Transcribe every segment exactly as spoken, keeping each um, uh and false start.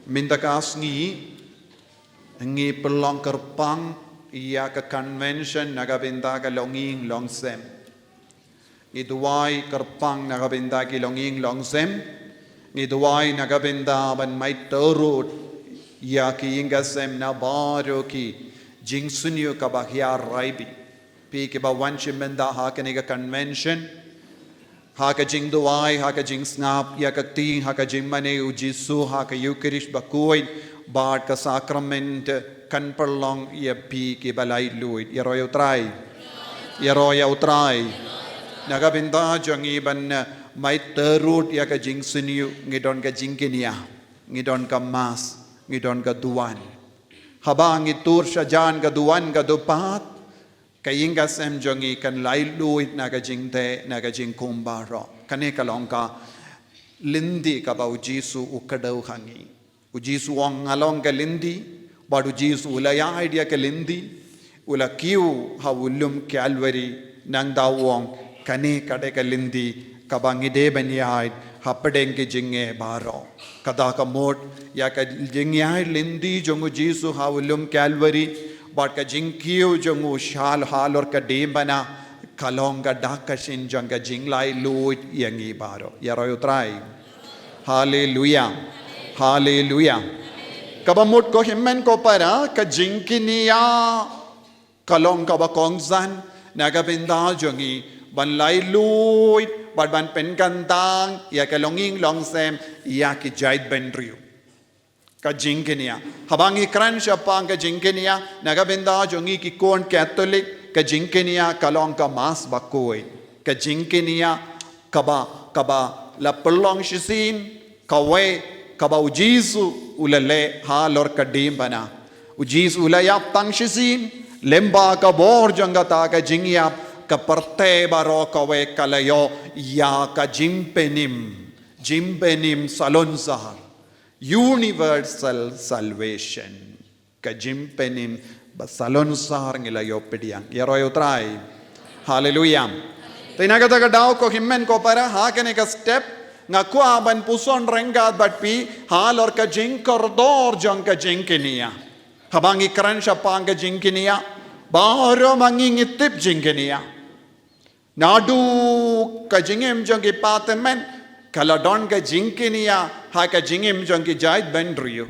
Mynta ka sngi ngi pynlong kyrpang ïa ka convention na ka bynta ka longïing longsem. Ngi duwai kyrpang na ka bynta ki longïing longsem. Ngi duwai na ka bynta ban mait tyrut ïa ki ïing ki sem na baroh ki jingsniew kaba hiar raibi. Phi kiba wan shim bynta ha kane ka convention, ha ka jingduwai, ha ka jingsngap ïa ka kti, ha ka jingmane u Jisu, ha ka Eucharist bakhuid bad ka sakrament, kan pynlong ïa phi kiba laitluid. Ïaroh ïa U Trai. Ïaroh ïa U Trai. Na ka bynta jong ngi ban mait tyrut ïa ka jingsniew, ngi don ka jingkñia, ngi don ka mass, ngi don ka duwan. Haba ngi tur shajan ka duwan ka dupad, ka ïing ki sem jong ngi kan laitluid na ka jingteh, na ka jingkhum baroh. Kane ka long ka lynti kaba u Jisu u kdew ha ngi. U Jisu u ong nga long ka lynti, bad u Jisu u la ïaid ïa ka lynti, u la kiew ha u lum Calvary, nangta u ong kane ka dei ka lynti kaba ngi dei ban ïaid hapdeng ki jingeh baroh. Kata ka mut ïa ka jingïaid lynti jong u Jisu ha u lum Calvary bad ka jingkiew jong u sha halor ka diengphna ka long ka dak ka shin jong ka jinglaitluid ïa ngi baroh. Ïaroh ïa U Trai. Haleluia. Haleluia. Kaba mut ko hynmen ko para, ka jingkñia ka long kaba kongsan na ka bynta jong ngi ban laitluid bad ban pynkyntang ïa ka longïing longsem ïa ki jaitbynriew. Ka jingkñia. Haba ngi kren shaphang ka jingkñia, na ka bynta jong ngi ki khun Katholik, ka jingkñia ka long ka mass bakhuid. Ka jingkñia kaba, kaba la pynlong shisien, kawei kaba u Jisu u la leh halor ka diengphna. U Jisu u la ïap tang shisien, lyngba ka bor jong kata ka jingïap, ka pyrthei baroh kawei ka la ïoh ïa ka jingpynim, jingpynim salonsar. Universal salvation. Ka jingpynim ba salonsar ngi la ïoh pdiang. Ïaroh ïa U Trai. Haleluia. Te na kata ka daw ko hynmen ko para, ha kane ka step nga kwah ban puson ryngkat bad phi halor ka jingkordor jong ka jingkñia. Haba ngi kren shaphang ka jingkñia, baroh ma ngi ngi tip jingkñia. Naduh ka jingim jong ki pathymmai, ka la don ka jingkñia ha ka jingim jong ki jaitbynriew.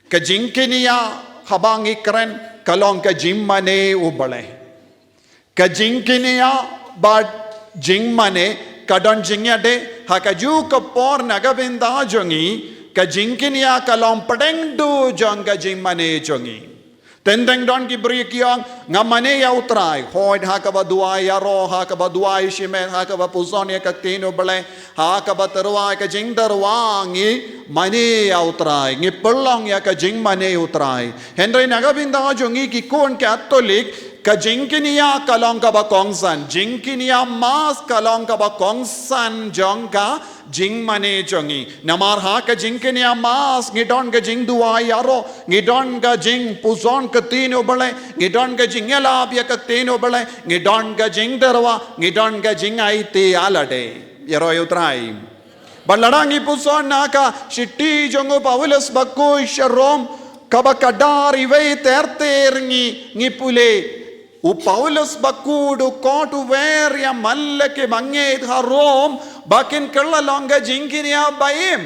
Ka jingkñia haba ngi kren ka long ka jingmane U Blei. Ka jingkñia bad jingmane ka don jingïadei, ha kajuh ka por na ka bynta jong ngi, ka jingkñia ka long pdeng duh jong ka jingmane jong ngi. Teng teng don ki briew ki ong, nga mane ïa U Trai, hooid ha kaba duwai ïaroh, ha kaba duwai shimet, ha kaba puson ïa ka ktien U Blei, ha kaba tyrwa ïa ka jingtyrwa ngi mane ïa U Trai, ngi pynlong ïa ka jingmane U Trai. Hynrei na ka bynta jong ngi ki khun Katholik, ka jingkñia ka long kaba kongsan, jingkñia mass ka long kaba kongsan jong ka jingmane jong ngi. Namar ha ka jingkñia mass ngi don ka jingduwai ïaroh, ngi don ka jingpuson ka ktien U Blei, ngi don ka jingïalap ïa ka ktien U Blei, ngi don ka jingtyrwa, ngi don ka jingaiti ïa lade. Ïaroh ïa U Trai. Bad lada ngi puson na ka shithi jong u Paulus bakhuid sha Rom, kaba khatdar, iwei ter ter ngi, ngi pule. U Paulus bakhuid u khot u wer ïa man la ki bangeit ha Rom ba kin kylla long ka jingkñia ba im.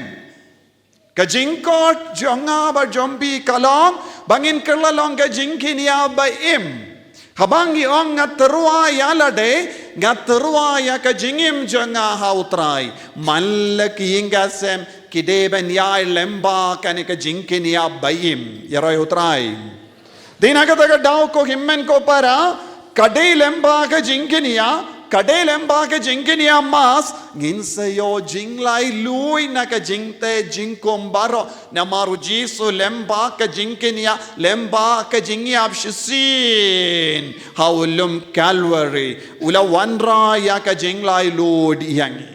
Ka jingkhot jong nga bad jong phi ka long ba ngin kylla long ka jingkñia ba im. Haba ngi ong nga tyrwa ïa lade, nga tyrwa ïa ka jingim jong nga ha U Trai, man la ki ïing ki sem ki dei ban ïaid lyngba kane ka jingkñia ba im. Ïaroh ïa U Trai. Te na kata ka daw ko hynmen ko para, ka dei lyngba ka jingkñia, ka dei lyngba ka jingkñia mass, ngin sa ïoh jinglaitluid na ka jingteh jingkhum baroh. Namar u Jisu lyngba ka jingkñia, lyngba ka jingïap shisien ha u lum Calvary, u la wanrah ïa ka jinglaitluid ïa ngi.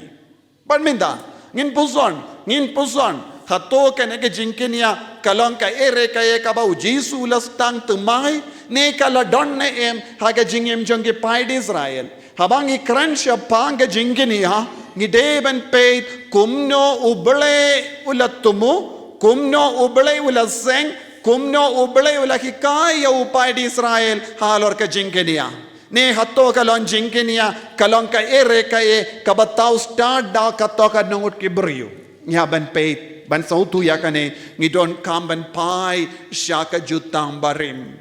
Bad mynta ngin puson, ngin puson, hato kane ka jingkñia ka long kaei re kaei kaba u Jisu u la sdang thymmai, ne ka la don ne em ha ka jingim jong ki paid Israel? Haba ngi kren shaphang ka jingkñia, ngi dei ban peit kumno U Blei u la thmu, Kumno U Blei u la seng, kumno U Blei u la hikai ïa u paid Israel halor ka jingkñia. Ne hato ka long jingkñia, ka long kaei re kaei, kaba tau stad da kato ka nongut ki briew. Ngi hap ban peit, ban sngewthuh ïa kane, ngi donkam ban phai sha ka Jutang Barim.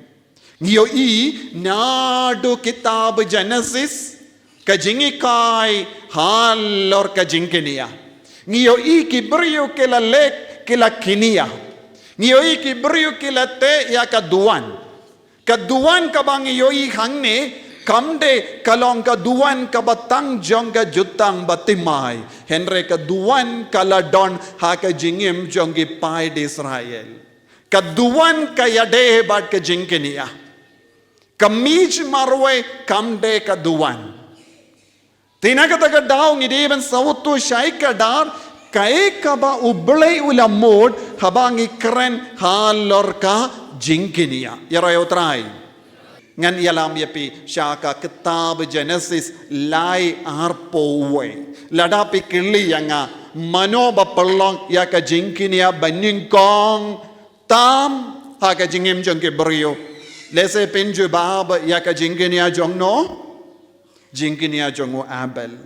Ngi ïohi naduh kitab Genesis, ka jinghikai halor ka jingkñia. Ngi ïohi ki briew ki la leh, ki la kñia. Ngi ïohi ki briew ki la teh ïa ka duwan. Ka duwan kaba ngi ïohi hangne, kam dei ka long ka duwan kaba tang jong ka Jutang Bathymmai. Hynrei ka duwan ka la don ha ka jingim jong ki paid Israel. Ka duwan ka ïadei bad ka jingkñia. Ka mih marwei kam dei ka duwan. Te na kata ka daw ngi dei ban sngewthuh shai kdar, kaei kaba U Blei u la mut, haba ngi kren halor ka jingkñia. Ïaroh ïa U Trai. Ngan ïalam ïa phi sha ka kitab Genesis lai arphew wei. Lada phi kylli ïa nga, mano ba pynlong ïa ka jingkñia banyngkong tam ha ka jingim jong ki briew. Lehse phin jubab ïa ka jingkñia jong no? Jingkñia jong u Abel.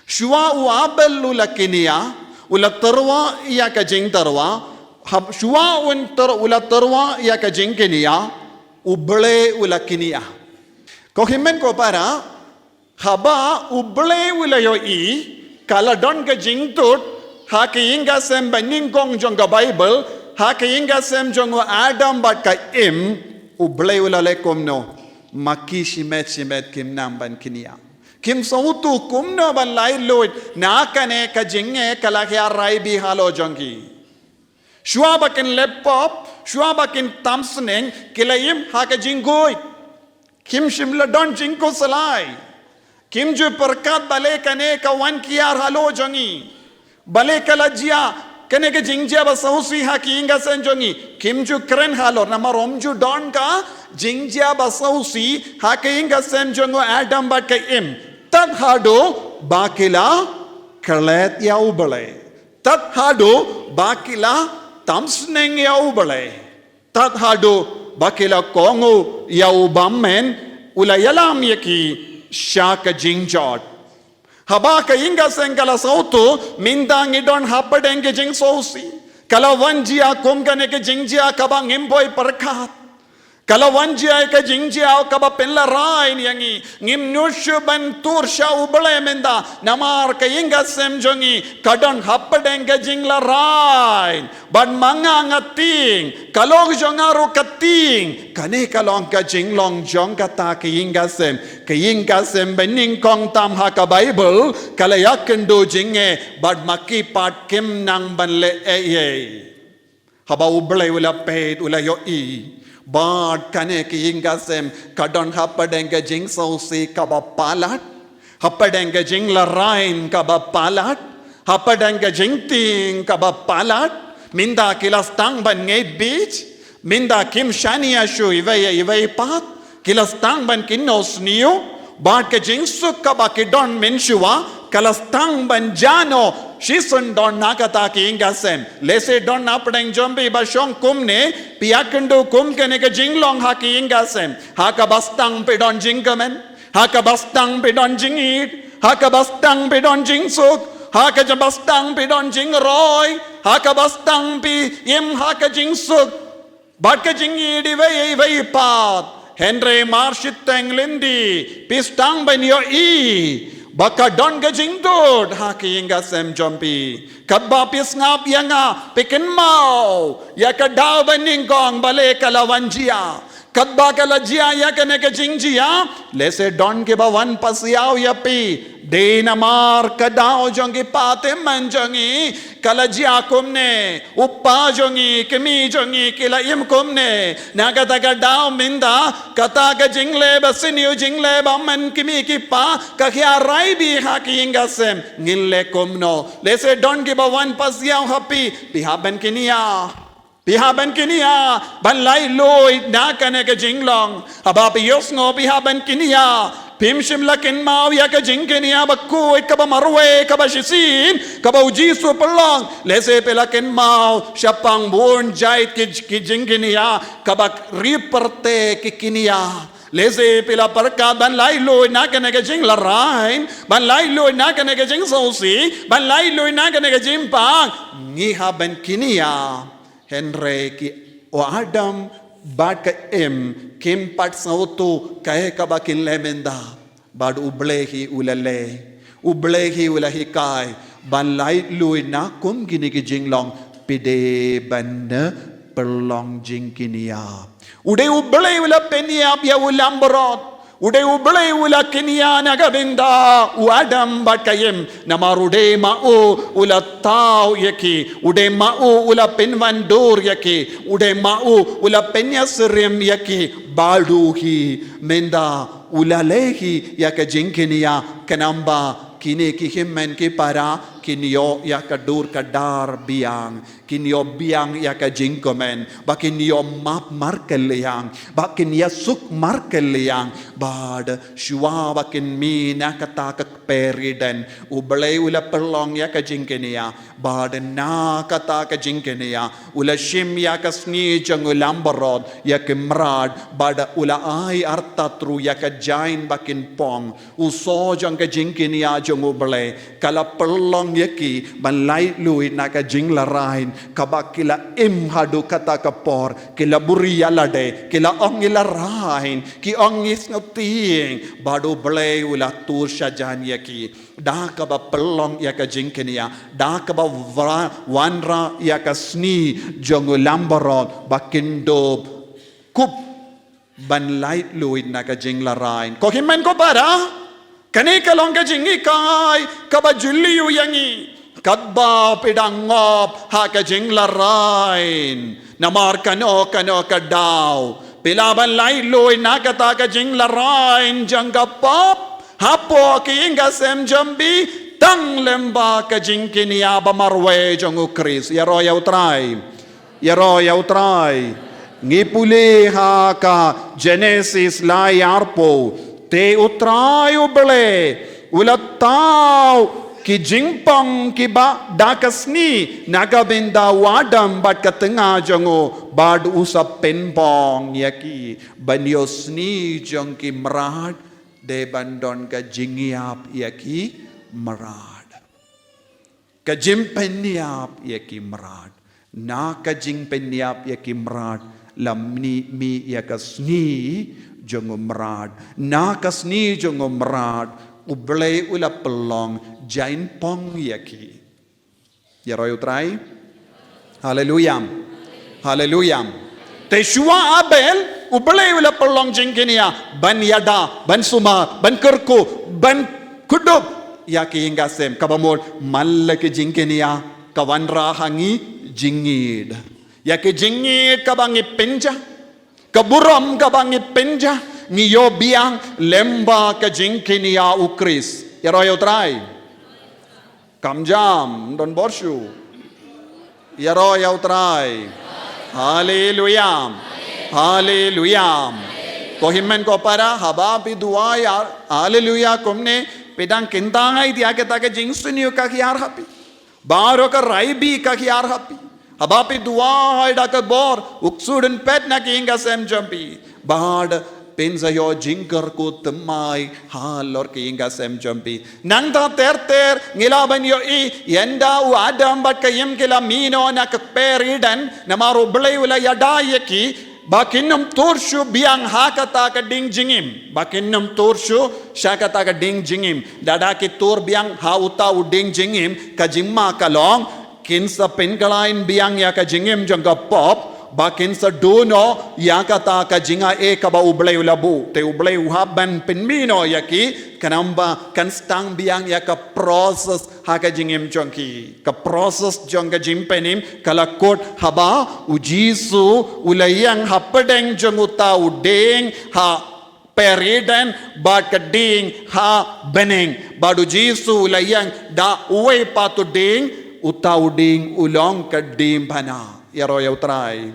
Shuwa u Abel u la kñia, u la tyrwa ïa ka jingtyrwa, hap shuwa un tyr-, u la tyrwa ïa ka jingkñia, U Blei u la kñia. Ko hynmen ko para, haba U Blei u la ïohi, ka la don ka jingtut, ha ka ïing ka sem banyngkong jong ka Baibl, ha ka ïing ka sem jong u Adam bad ka Im, U Blei u la leh kumno, ma ki shimet shimet kim nang ban kñia. Kim sngewthuh kumno ban laitluid, na kane ka jingeh ka la hiar rai bha halor jong ki. Shuwa ba kin leh pop, shuwa ba kin tam sneng, ki la im ha ka jingkhuid. Kim shym la don jingkhuslai. Kim ju pyrkhat balei kane ka wan kiar halor jong ngi. Balei ka la jia, kane ka jingjia ba sngewsih ha ka ïing ka sem jong ngi. Kim ju kren halor namar ym ju don ka jingjia ba sngewsih ha ka ïing ka sem jong u Adam bad ka Im. Tad haduh ba ki la klet ïa U Blei. Tad haduh ba ki la tam sneng ïa U Blei. Tad haduh ba ki la kohnguh ïa u bymmen u la ïalam ïa ki sha ka jingjot. Haba ka ïing ka sem ka la sngewthuh, mynta ngi don hapdeng ka jingsngewsih. Ka la wan jia kum kane ka jingjia kaba ngim poi pyrkhat. Ka la wan jia ka jingjia kaba pynlarai ïa ngi. Ngim nud shuh ban tur sha U Blei mynta. Namar ka ïing ka sem jong ngi ka don hapdeng ka jinglarai. Bad ma nga nga tieng, ka lok jong nga ruh ka tieng. Kane ka long ka jinglong jong kata ka ïing ka sem. Ka ïing ka sem banyngkong tam ha ka Baibl, ka la ïakynduh jingeh, bad ma ki pat kim nang ban leh ei ei. Haba U Blei u la peit u la ïohi. Bad kane ka ïing ka sem ka don hapdeng ka jingsngewsih kaba palat. Hapdeng ka jinglarain kaba palat. Hapdeng ka jingtieng kaba palat. Mynta ki la sdang ban ngeit bit. Mynta kim shaniah shuh iwei ïa iwei pat. Ki la sdang ban kynnoh sniew. Bad ka jingsuk kaba ki don mynshuwa ka la sdang ban jia noh. Shisien don na kata ka ïing ka sem. Lehse don na pdeng jong phi ba shong kumne, phi ïakynduh kum kane ka jinglong ha ka ïing ka sem. Ha kaba sdang phi don jingkmen. Ha kaba sdang phi don jingïeid. Ha kaba sdang phi don jingsuk. Ha kaba sdang phi don jingroi. Ha kaba sdang phi im ha ka jingsuk. Bad ka jingïeid iwei ïa iwei pat. Hynrei mar shiteng lynti, phi sdang ban ïohi ba ka don ka jingtut ha ka ïing ka sem jong phi. Katba phi sngap ïa nga, phi kynmaw ïa ka daw banyngkong balei ka la wan jia. Katba ka la jia ïa kane ka jingjia, lehse don kiba wan pasiaw ïa phi. Dei namar ka daw jong ki pateng man jong ngi ka la jia kumne, u pa jong ngi, kmie jong ngi ki la im kumne. Na kata ka daw mynta, kata ka jingleh ba sniew, jingleh ba man kmie ki pa, ka hiar rai bha ha ka ïing ka sem. Ngin leh kumno? Lehse don kiba wan pasiaw ha phi, phi hap ban kñia. Phi hap ban kñia, ban laitluid na kane ka jinglong. Haba phi ïohsngew phi hap ban kñia, Phim shym la kynmaw ïa ka jingkñia bakhuid kaba marwei kaba shisien kaba u Jisu pynlong. Lehse phi la kynmaw shaphang bun jait ki, ki jingkñia kaba ri pyrthei ki kñia. Lehse phi la pyrkhat ban laitluid na kane ka jingïalehrain, ban laitluid na kane ka jingsngewsih, ban laitluid na kane ka jingpang. Ngi hap ban kñia. Hynrei ki u Adam bad ka Im kim pat sngewthuh kaei kaba kin leh mynta. Bad U Blei hi u la leh. U Blei hi u la hikai ban laitluid na kum kine ki jinglong, phi dei ban pynlong jingkñia. U dei U Blei u la pynïap ïa u langbrot. U dei U Blei u la kñia na ka bynta u Adam bad ka Im. Namar u dei ma u u la thaw ïa ki. U dei ma u u la pynwandur ïa ki. U dei ma u u la pynïasyriem ïa ki. Bad u hi mynta u la leh hi ïa ka jingkñia, khnang ba kine ki hynmen ki para kin ïoh ïa ka dur ka dar biang. Kin ïoh biang ïa ka jingkmen, ba kin ïoh map markylliang, ba kin ïasuk markylliang, bad shuwa ba kin mih na kata ka kper Eden, U Blei u la pynlong ïa ka jingkñia, bad na kata ka jingkñia, u la shim ïa ka sngi jong u langbrot, ïa ki mrad, bad u la ai artatien ruh ïa ka jaiñ ba kin phong, u soh jong ka jingkñia jong U Blei, ka la pynlong ïa ki, ban laitluid na ka jingïalehrain, kaba ki la im haduh kata ka por, ki la buhrieh ïa lade, ki la ong ngi la rain, ki ong ngi sngewtieng, bad U Blei u la tur shajan ïa ki, da kaba pynlong ïa ka jingkñia, da kaba wa-, wanrah ïa ka sngi jong u langbrot, ba kin dup kup ban laitluid na ka jingïalehrain. Ko hynmen ko para, kane ka long ka jinghikai kaba jylliew ïa ngi, katba phi dang ngop ha ka jingïalehrain. Namar kano kano ka daw, phi lah ban laitluid na kata ka jingïalehrain jong ka pop, hapoh ka ïing ka sem jong phi, tang lyngba ka jingkñia ba marwei jong U Khrist. Ïaroh ïa U Trai. Ïaroh ïa U Trai. Ngi pule ha ka Genesis lai arphew. Te U Trai U Blei u la thaw ki jingpang kiba da ka sngi na ka bynta u Adam bad ka tnga jong u, bad u sa pynphong ïa ki, ban ïohsngew jong ki mrad, dei ban don ka jingïap ïa ki mrad. Ka jingpynïap ïa ki mrad. Na ka jingpynïap ïa ki mrad, la mih, mih ïa ka sngi jong u mrad. Na ka sngi jong u mrad, U Blei u la pynlong jingpang ïa ki. Ïaroh ïa U Trai. Haleluya. Haleluya. Te shuwa Abel, U Blei u la pynlong jingkñia, ban ïada, ban sumar, ban kyrkhu, ban kdup ïa ka ïing ka sem, kaba mut man la ka jingkñia ka wanrah ha ngi jingngeit. Ïa ka jingngeit kaba ngi pynjah, ka burom kaba ngi pynjah, ngi ïoh biang lyngba ka jingkñia U Khrist. Ïaroh ïa U Trai. Kam jam, don bor shuh. Ïaroh ïa U Trai. Haleluya. Haleluya. Ko hynmen ko para, haba phi duwai, haleluya, kumne, phi dang kyntait ïa kata ka jingsniew ka hiar ha phi. Baroh ka rai bha ka hiar ha phi. Haba phi duwai da ka bor, u ksuid un peit na ka ïing ka sem jong phi. Bad phin sa ïoh jingkyrkhu thymmai halor ka ïing ka sem jong phi. Nangta ter ter, ngi lah ban ïohi, ynda u Adam bad ka Im ki la mih noh na ka kper Eden, namar U Blei u la ïada ïa ki, ba kin ym tur shuh biang ha kata ka dieng jingim. Ba kin ym tur shuh sha kata ka dieng jingim. Lada ki tur biang ha uta u dieng jingim, ka jingma ka long, kin sa pynkhlaiñ biang ïa ka jingim jong ka pop, ba kin sa duh noh ïa kata ka jingai kaba U Blei u la buh. Te U Blei u hap ban pynmih noh ïa ki, khnang ba kan sdang biang ïa ka process ha ka jingim jong ki. Ka process jong ka jingpynim ka la kut haba u Jisu u la ïeng hapdeng jong uta u dieng ha kper Eden bad ka dieng ha bneng. Bad u Jisu u la ïeng da uwei pat u dieng, uta u dieng u long ka diengphna. Ïaroh ïa U Trai.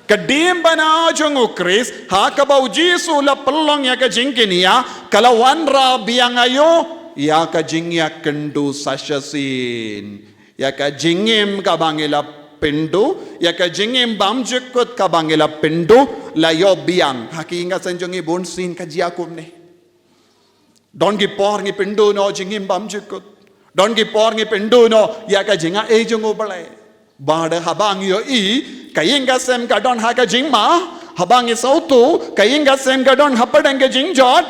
Ka diengphna jong u Khrist, ha kaba u Jisu u la pynlong ïa ka jingkñia, ka la wanrah biang aïu, ïa ka jingïakynduh sa shisien. Ïa ka jingim kaba ngi la pynduh, ïa ka jingim bymjukut kaba ngi la pynduh, la ïoh biang. Ha ki ïing ka sem jong ngi bunsien ka jia kumne. Don ki por ngi pynduh noh jingim bymjukut. Don ki por ngi pynduh noh ïa ka jingai jong u Blei. Bad haba ngi ïohi, ka ïing ka sem ka don ha ka jingma, haba ngi sngewthuh, ka ïing ka sem ka don hapdeng ka jingjot.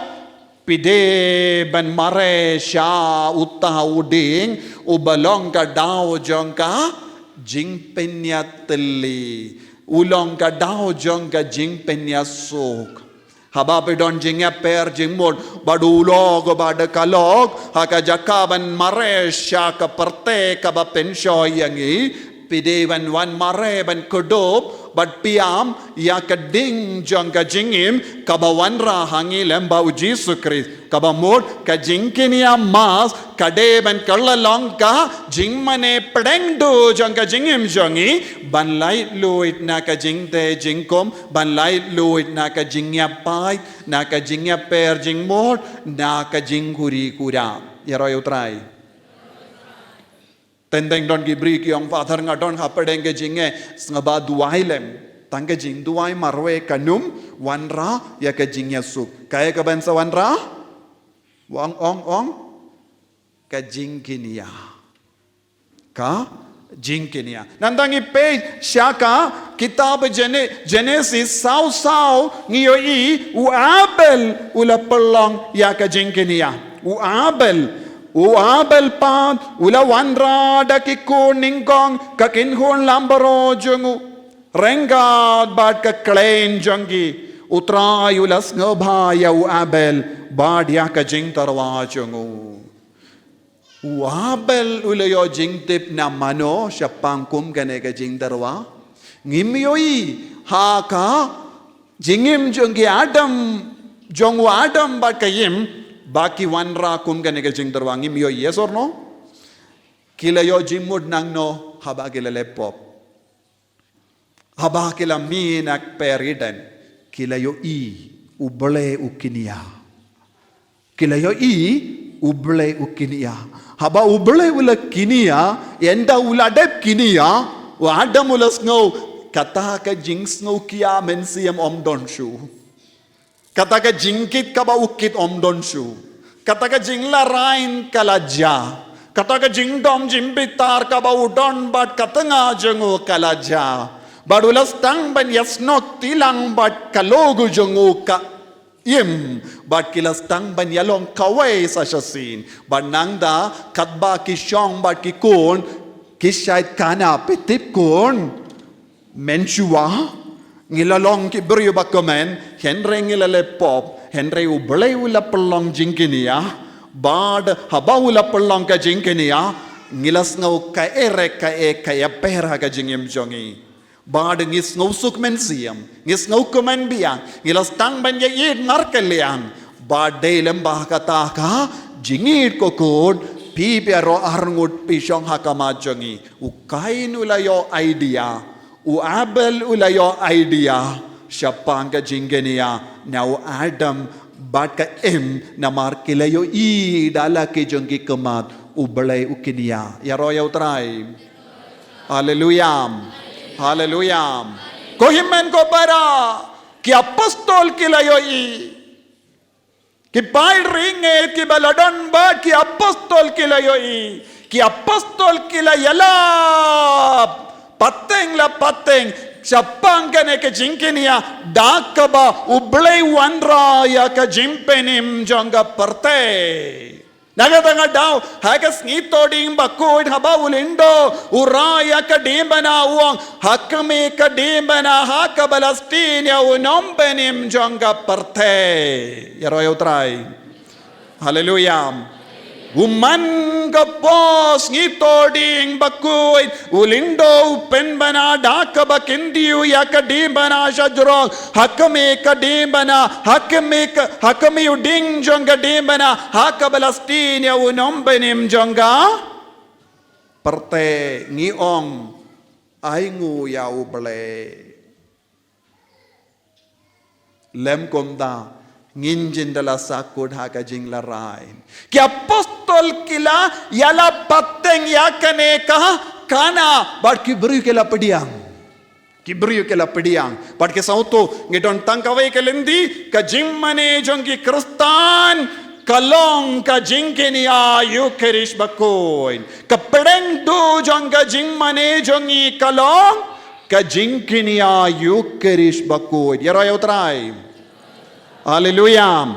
Phi dei ban mareh sha uta u dieng, uba long ka daw jong ka jingpynïatylli. U long ka daw jong ka jingpynïasuk. Haba phi don jingïapher jingmut, bad u lok, bad ka lok, ha ka jaka ban mareh sha ka pyrthei kaba pynshoi ïa ngi, phi dei ban wan mareh ban kdup, bad pynïap, ïa ka dieng jong ka jingim, kaba wanrah ha ngi lem bad u Jisu Khrist. Kaba mut, ka jingkñia mass, ka dei ban kylla long ka jingmane pdeng duh jong ka jingim jong ngi, ban laitluid na ka jingtei jingkhum, ban laitluid na ka jingïapait, na ka jingïapher jingmut, na ka jingkuri kura. Ïaroh ïa u Trai. Teng teng don ki briew ki ong Father nga don hapdeng ka jingeh, sngewbha duwai lem. Tang ka jingduwai marwei kam wanrah, ïa ka jingïasuk. Kaei kaban sa wanrah? Ong, ong, ong. Ka jingkñia. Ka jingkñia. Nangta ngi peit sha ka kitab Gene-, Genesis saw saw ngi ïohi u Abel u la pynlong ïa ka jingkñia. U Abel, u Abel pat u la wanrah da ki khun nyngkong ka kynhun lambaroh jong u. Ryngkat bad ka khlaiñ jong ki, u Trai u la sngewbha ïa u Abel bad ïa ka jingtyrwa jong u. U Abel u la ïoh jingtip na mano shaphang kum kane ka jingtyrwa? Ngim ïohi ha ka jingim jong ki Adam, jong u Adam bad ka Im, ba ki wanrah kum kane ka jingtyrwa, ngim ïohi, yes or no? Ki la ïoh jingmut nangno haba ki la leh pop? Haba ki la mih na kper Eden, ki la ïohi u Blei u kñia. Ki la ïohi u Blei u kñia. Haba u Blei u la kñia, ynda u la dep kñia, u Adam u la sngew, kata ka jingsngew kñia mynsiem ym don shuh. Kata ka jingkit kaba u kit ym don shuh. Kata ka jinglarai ka la jia. Kata ka jingdom jingbitar kaba u don bad ka tnga jong u ka la jia. Bad u la sdang ban ïasnoh kti lang bad ka lok jong u ka Im. Bad ki la sdang ban ïalong kawei sa shisien. Bad nangta katba ki shong bad ki khun, ki shait khana, phi tip khun. Mynshuwa, ngi la long ki briew ba kmen, hynrei ngi la leh pop, hynrei u Blei u la pynlong jingkñia, bad haba u la pynlong ka jingkñia, ngi la sngew kaei re kaei ka ïapher ha ka jingim jong ngi. Bad ngi sngewsuk mynsiem, ngi sngew kmen biang, ngi la sdang ban ïaieit markylliang, bad dei lem bad kata ka jingïeit ko khun, phi baroh arngut phi shong ha khmat jong ngi. U Kain u la ïoh idea, u Abel u la ïoh idea shaphang ka jingkñia na u Adam bad ka Im, namar ki la ïohi da la ki jong ki khmat u Blei u kñia. Ïaroh ïa u Trai. Haleluya. Haleluya. Ko hynmen ko para, ki apostol ki la ïohi. Ki paid ri ngeit kiba la don bad ki apostol ki la ïohi. Ki apostol ki la ïalap pateng la pateng shaphang kane ka jingkñia, da kaba u Blei u wanrah ïa ka jingpynim jong ka pyrthei. Na kata ka daw, ha ka sngi Thohdieng Bakhuid haba u Lyngdoh u rah ïa ka diengphna, u ong, ha khmih ka diengphna ha kaba la sdien ïa u nongpynim jong ka pyrthei. Ïaroh ïa u Trai. Haleluya. U man ka por sngi Thohdieng Bakhuid, u Lyngdoh u pynbna da kaba kyntiew ïa ka diengphna shajrong, ha khmih ka diengphna, ha khmih ka, ha khmih u dieng jong ka diengphna ha kaba la sdien ïa u nongpynim jong ka pyrthei. Ngi ong, ainguh ïa u Blei. Lem kumta, ngin jin da la sahkut ha ka jinglarai. Ki apostol ki la ïalap pateng ïa kane ka Kana, bad ki briew ki la pdiang. Ki briew ki la pdiang. Bad ki sngewthuh, ngi don tang kawei ka lynti, ka jingmane jong ki Khristan ka long ka jingkñia ïa u Khrist bakhuid. Ka pdeng duh jong ka jingmane jong ngi ka long ka jingkñia ïa u Khrist bakhuid. Ïaroh ïa u Trai. Haleluya.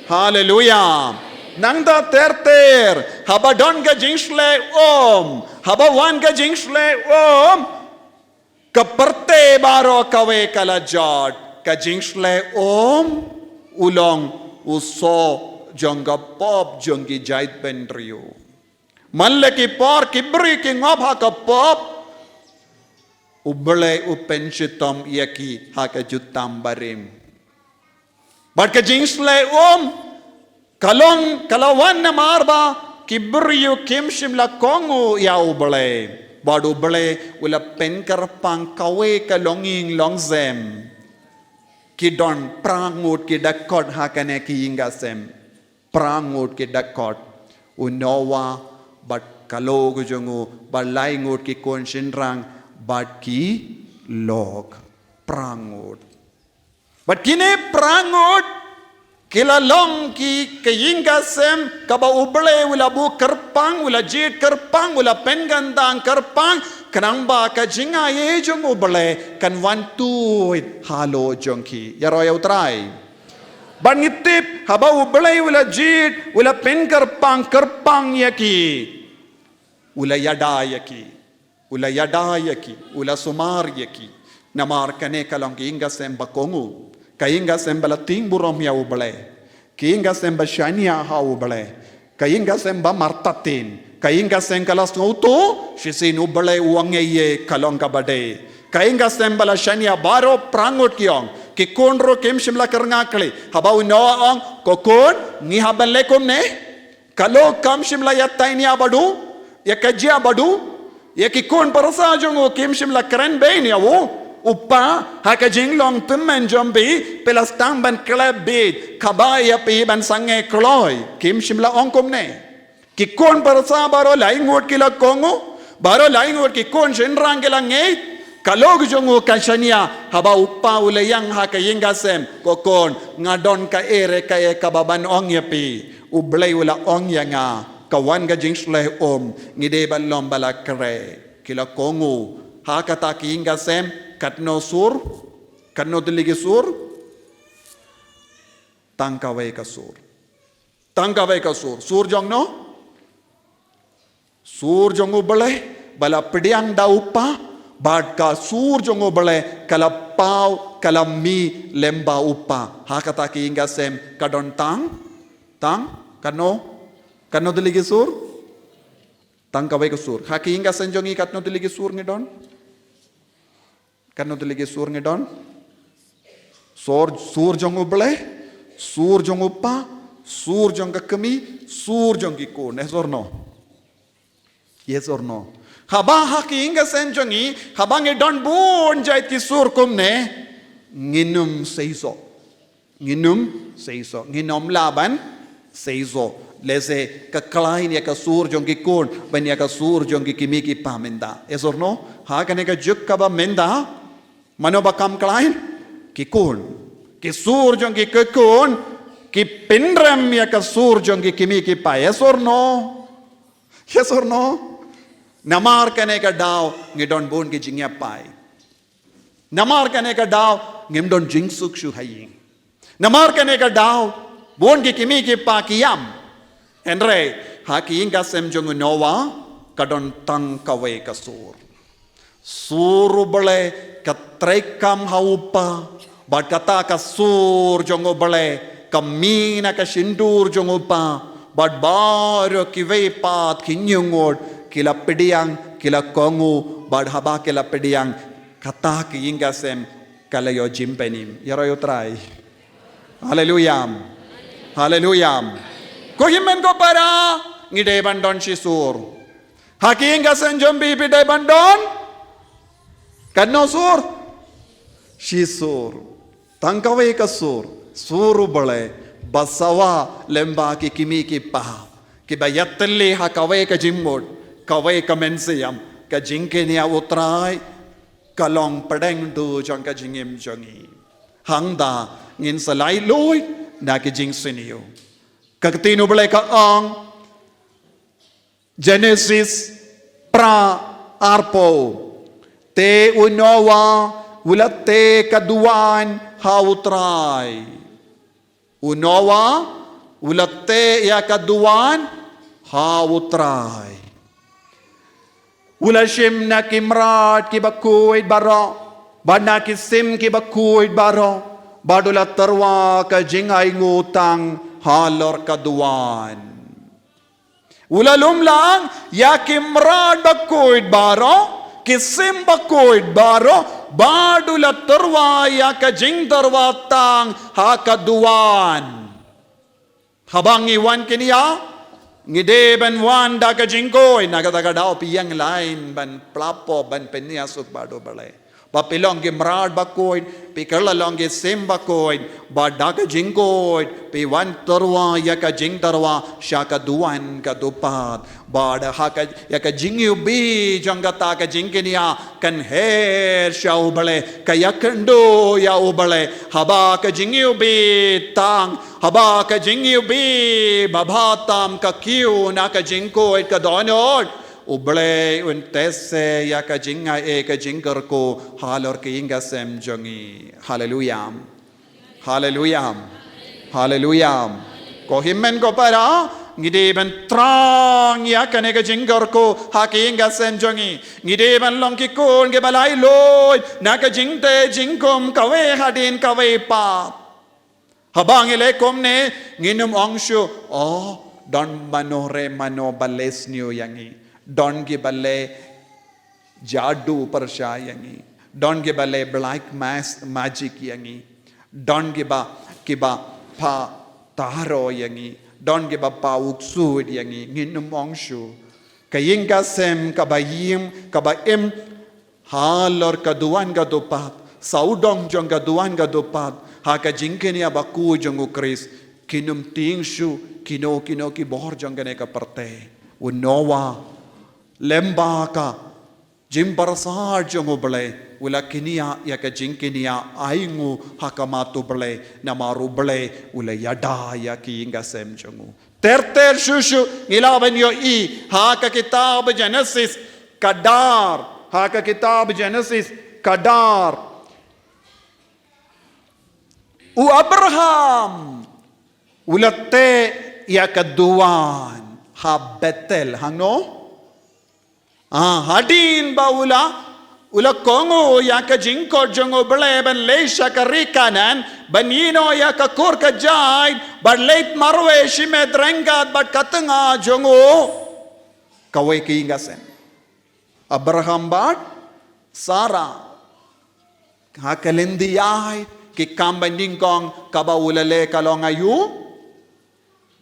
Haleluya. Nangta ter ter, haba don ka jingshlei um, haba wan ka jingshlei um, ka pyrthei baroh kawei ka la jot. Ka jingshlei um u long u soh jong ka pop jong ki jaitbynriew. Man la ki por ki briew ki ngop ha ka pop, U Blei u pynshitom ïa ki ha ka jutang barim. Bad ka jingshlei um ka long ka la wan namar ba ki briew kim shym la kohnguh ïa U Blei. Bad U Blei u la pynkyrpang kawei ka longïing longsem. Ki don phra ngut ki dkhot ha kane ka ïing ka sem. Phra ngut ki dkhot. U Noah, bad ka lok jong u, bad lai ngut ki khun shynrang, bad ki lok. Phra ngut. Bad kine phra ngut ki la long ki ka ïing ka sem kaba U Blei u la buh kyrpang, u la jied kyrpang, u la pynkyntang kyrpang, khnang ba ka jingaiei jong U Blei kan wan tuid halor jong ki. Ïaroh ïa u Trai. Bad ngi tip, haba U Blei u la jied, u la pynkyrpang, kyrpang ïa ki. U la ïada ïa ki. U la ïada ïa ki. U la sumar ïa ki. Namar kane ka long ka ïing ka sem ba kohnguh. Ka ïing ka sem ba la tieng burom ïa U Blei. Ka ïing ka sem ba shaniah ha U Blei. Ka ïing ka sem ba martatien. Ka ïing ka sem ka la sngewthuh, shisien U Blei u angei ka long kaba dei. Ka ïing ka sem ba la shaniah baroh phra ngut ki ong. Ki khun ruh kim shym la kyrngah kli. Haba u Noah ong, ko khun, ngi hap ban leh kumne. Ka lok kam shym la ïa tainia bad u, ïa ka jia bad u, ïa ki khun pyrsa jong u kim shym la kren bein ïa u, u pa, ha ka jinglong tymmen jong phi, phi la sdang ban khleh bit, kaba ïa phi ban sangeh kloi, kim shym la ong kumne. Ki khun pyrsa baroh lai ngut ki la kohnguh, baroh lai ngut ki khun shynrang ki la ngeit, ka lok jong u ka shaniah, haba u pa u la ïeng ha ka ïing ka sem, ko khun, nga don kaei re kaei kaba ban ong ïa phi, U Blei u la ong ïa nga, ka wan ka jingshlei um, ngi dei ban long ba la khreh, ki la kohnguh, ha kata ka ïing ka sem, katno sur, katno tylli ki sur, tang kawei ka sur. Tang kawei ka sur. Sur jong no? Sur jong U Blei, ba la pdiang da u pa, bad ka sur jong U Blei, ka la paw, ka la mih, lem bad u pa. Ha kata ka ïing ka sem, ka don tang, tang, katno, katno tylli ki sur? Tang kawei ka sur. Ha ka ïing ka sem jong ngi katno tylli ki sur ngi don? Katno tylli ki sur ngi don? Sur, sur jong U Blei, sur jong u pa, sur jong ka kmie, sur jong ki khun. Yes or no? Yes or no? Haba ha ka ïing ka sem jong ngi, haba ngi don bun jait ki sur kumne, ngin ym seisoh. Ngin ym seisoh, ngin ym lah ban seisoh. Lehse ka khlaiñ ïa ka sur jong ki khun, ban ïa ka sur jong ki kmie ki kpa mynta. Yes or no? Ha kane ka juk kaba mynta, mano ba kam khlaiñ? Ki khun. Ki sur jong ki khun, ki pynrem ïa ka sur jong ki kmie ki kpa. Yes or no? Yes or no? Namar kane ka daw, ngi don bun ki jingïapai. Namar kane ka daw, ngim don jingsuk shuh ha ïing. Namar kane ka daw, bun ki kmie ki kpa ki ïam. Hynrei, ha ka ïing ka sem jong u Noah, ka don tang kawei ka sur. Sur U Blei, ka treikam ha u pa, bad kata ka sur jong U Blei, ka mih na ka shyntur jong u pa, bad baroh kiwei pat ki hynñiew ngut, ki la pdiang, ki la kohnguh, bad haba ki la pdiang, kata ka ïing ka sem, ka la ïoh jingpynim. Ïaroh ïa u Trai. Haleluya. Haleluya. Ko hynmen ko para, ngi dei ban don shi sur. Ha ka ïing ka sem jong phi phi dei ban don katno sur? Shi sur. Tang kawei ka sur, sur U Blei, ba sawa lyngba ki kmie ki kpa kiba ïatylli ha kawei ka jingmut, kawei ka mynsiem, ka jingkñia U Trai ka long pdeng duh jong ka jingim jong ngi. Hangta ngin sa laitluid na ka jingsniew. Ka ktien U Blei ka ong, Genesis phra arphew. Te u Noah u la teh ka duwan ha U Trai. U Noah u la teh ïa ka duwan ha U Trai. U la shim na ki mrad kiba khuid baroh, bad na ki sim kiba khuid baroh, bad u la tyrwa ka jingainguh tang halor ka duwan. U la lum lang ïa ki mrad ba khuid baroh, ki sim ba khuid baroh, bad u la tyrwa ïa ka jingtyrwa tang ha ka duwan. Haba ngi wan kñia, ngi dei ban wan da ka jingkhuid, na kata ka daw phi ïeng lain ban pla pop, ban pynïasuk bad U Blei. Ba phi long ki mrad ba khuid, phi kylla long ki sim ba khuid, bad da ka jingkhuid phi wan tyrwa ïa ka jingtyrwa sha ka duwan ka dupad. Bad ha ka, ïa ka jingiwbih jong kata ka jingkñia kan her sha U Blei, ka ïakynduh ïa U Blei. Haba ka jingiwbih tang, haba ka jingiwbih ba bha tam ka kiew na ka jingkhuid ka dohnud, U Blei un teh se ïa ka jingai, eh, ka jingkyrkhu halor ka ïing ka sem jong ngi. Haleluya. Haleluya. Haleluya. Ko hynmen ko para, ngi dei ban thrang ïa kane ka jingkyrkhu ha ka ïing ka sem jong ngi. Ngi dei ban long ki khun kiba laitluid na ka jingteh jingkhum kawei hadien kawei pat. Haba ngi leh kumne, ngin ym ong shuh, oh, don mano re mano ba leh sniew ïa ngi. Don kiba leh jadu pyrshah ïa ngi. Don kiba leh black mas-, magic ïa ngi. Don kiba, kiba pha taro ïa ngi. Don kiba pha uksud ïa ngi. Ngin ym ong shuh. Ka ïing ka sem kaba im, kaba im halor ka duwan ka dupad, sawdong jong ka duwan ka dupad, ha ka jingkñia bakhuid jong U Khrist, kin ym tieng shuh kino kino ki bor jong kane ka pyrthei. U Noah, lyngba ka jingpyrsad jong U Blei, u la kñia ïa ka jingkñia ainguh ha khmat U Blei, namar U Blei u la ïada ïa ka ïing ka sem jong u. Ter ter shuh shuh ngi lah ban ïohi ha ka kitab Genesis ka dar, ha ka kitab Genesis ka dar. U Abraham u la teh ïa ka duwan ha Bethel, hangno? Ah, hadien ba u la, u la kohnguh ïa ka jingkhot jong U Blei ban leit sha ka ri Kanaan, ban ïehnoh ïa ka kur ka jait, bad leit marwei shimet ryngkat bad ka tnga jong u. Kawei ka ïing ka sem. Abraham bad Sarah. Ha ka lynti ïaid, ki kam ba nyngkong kaba u la leh ka long aïu?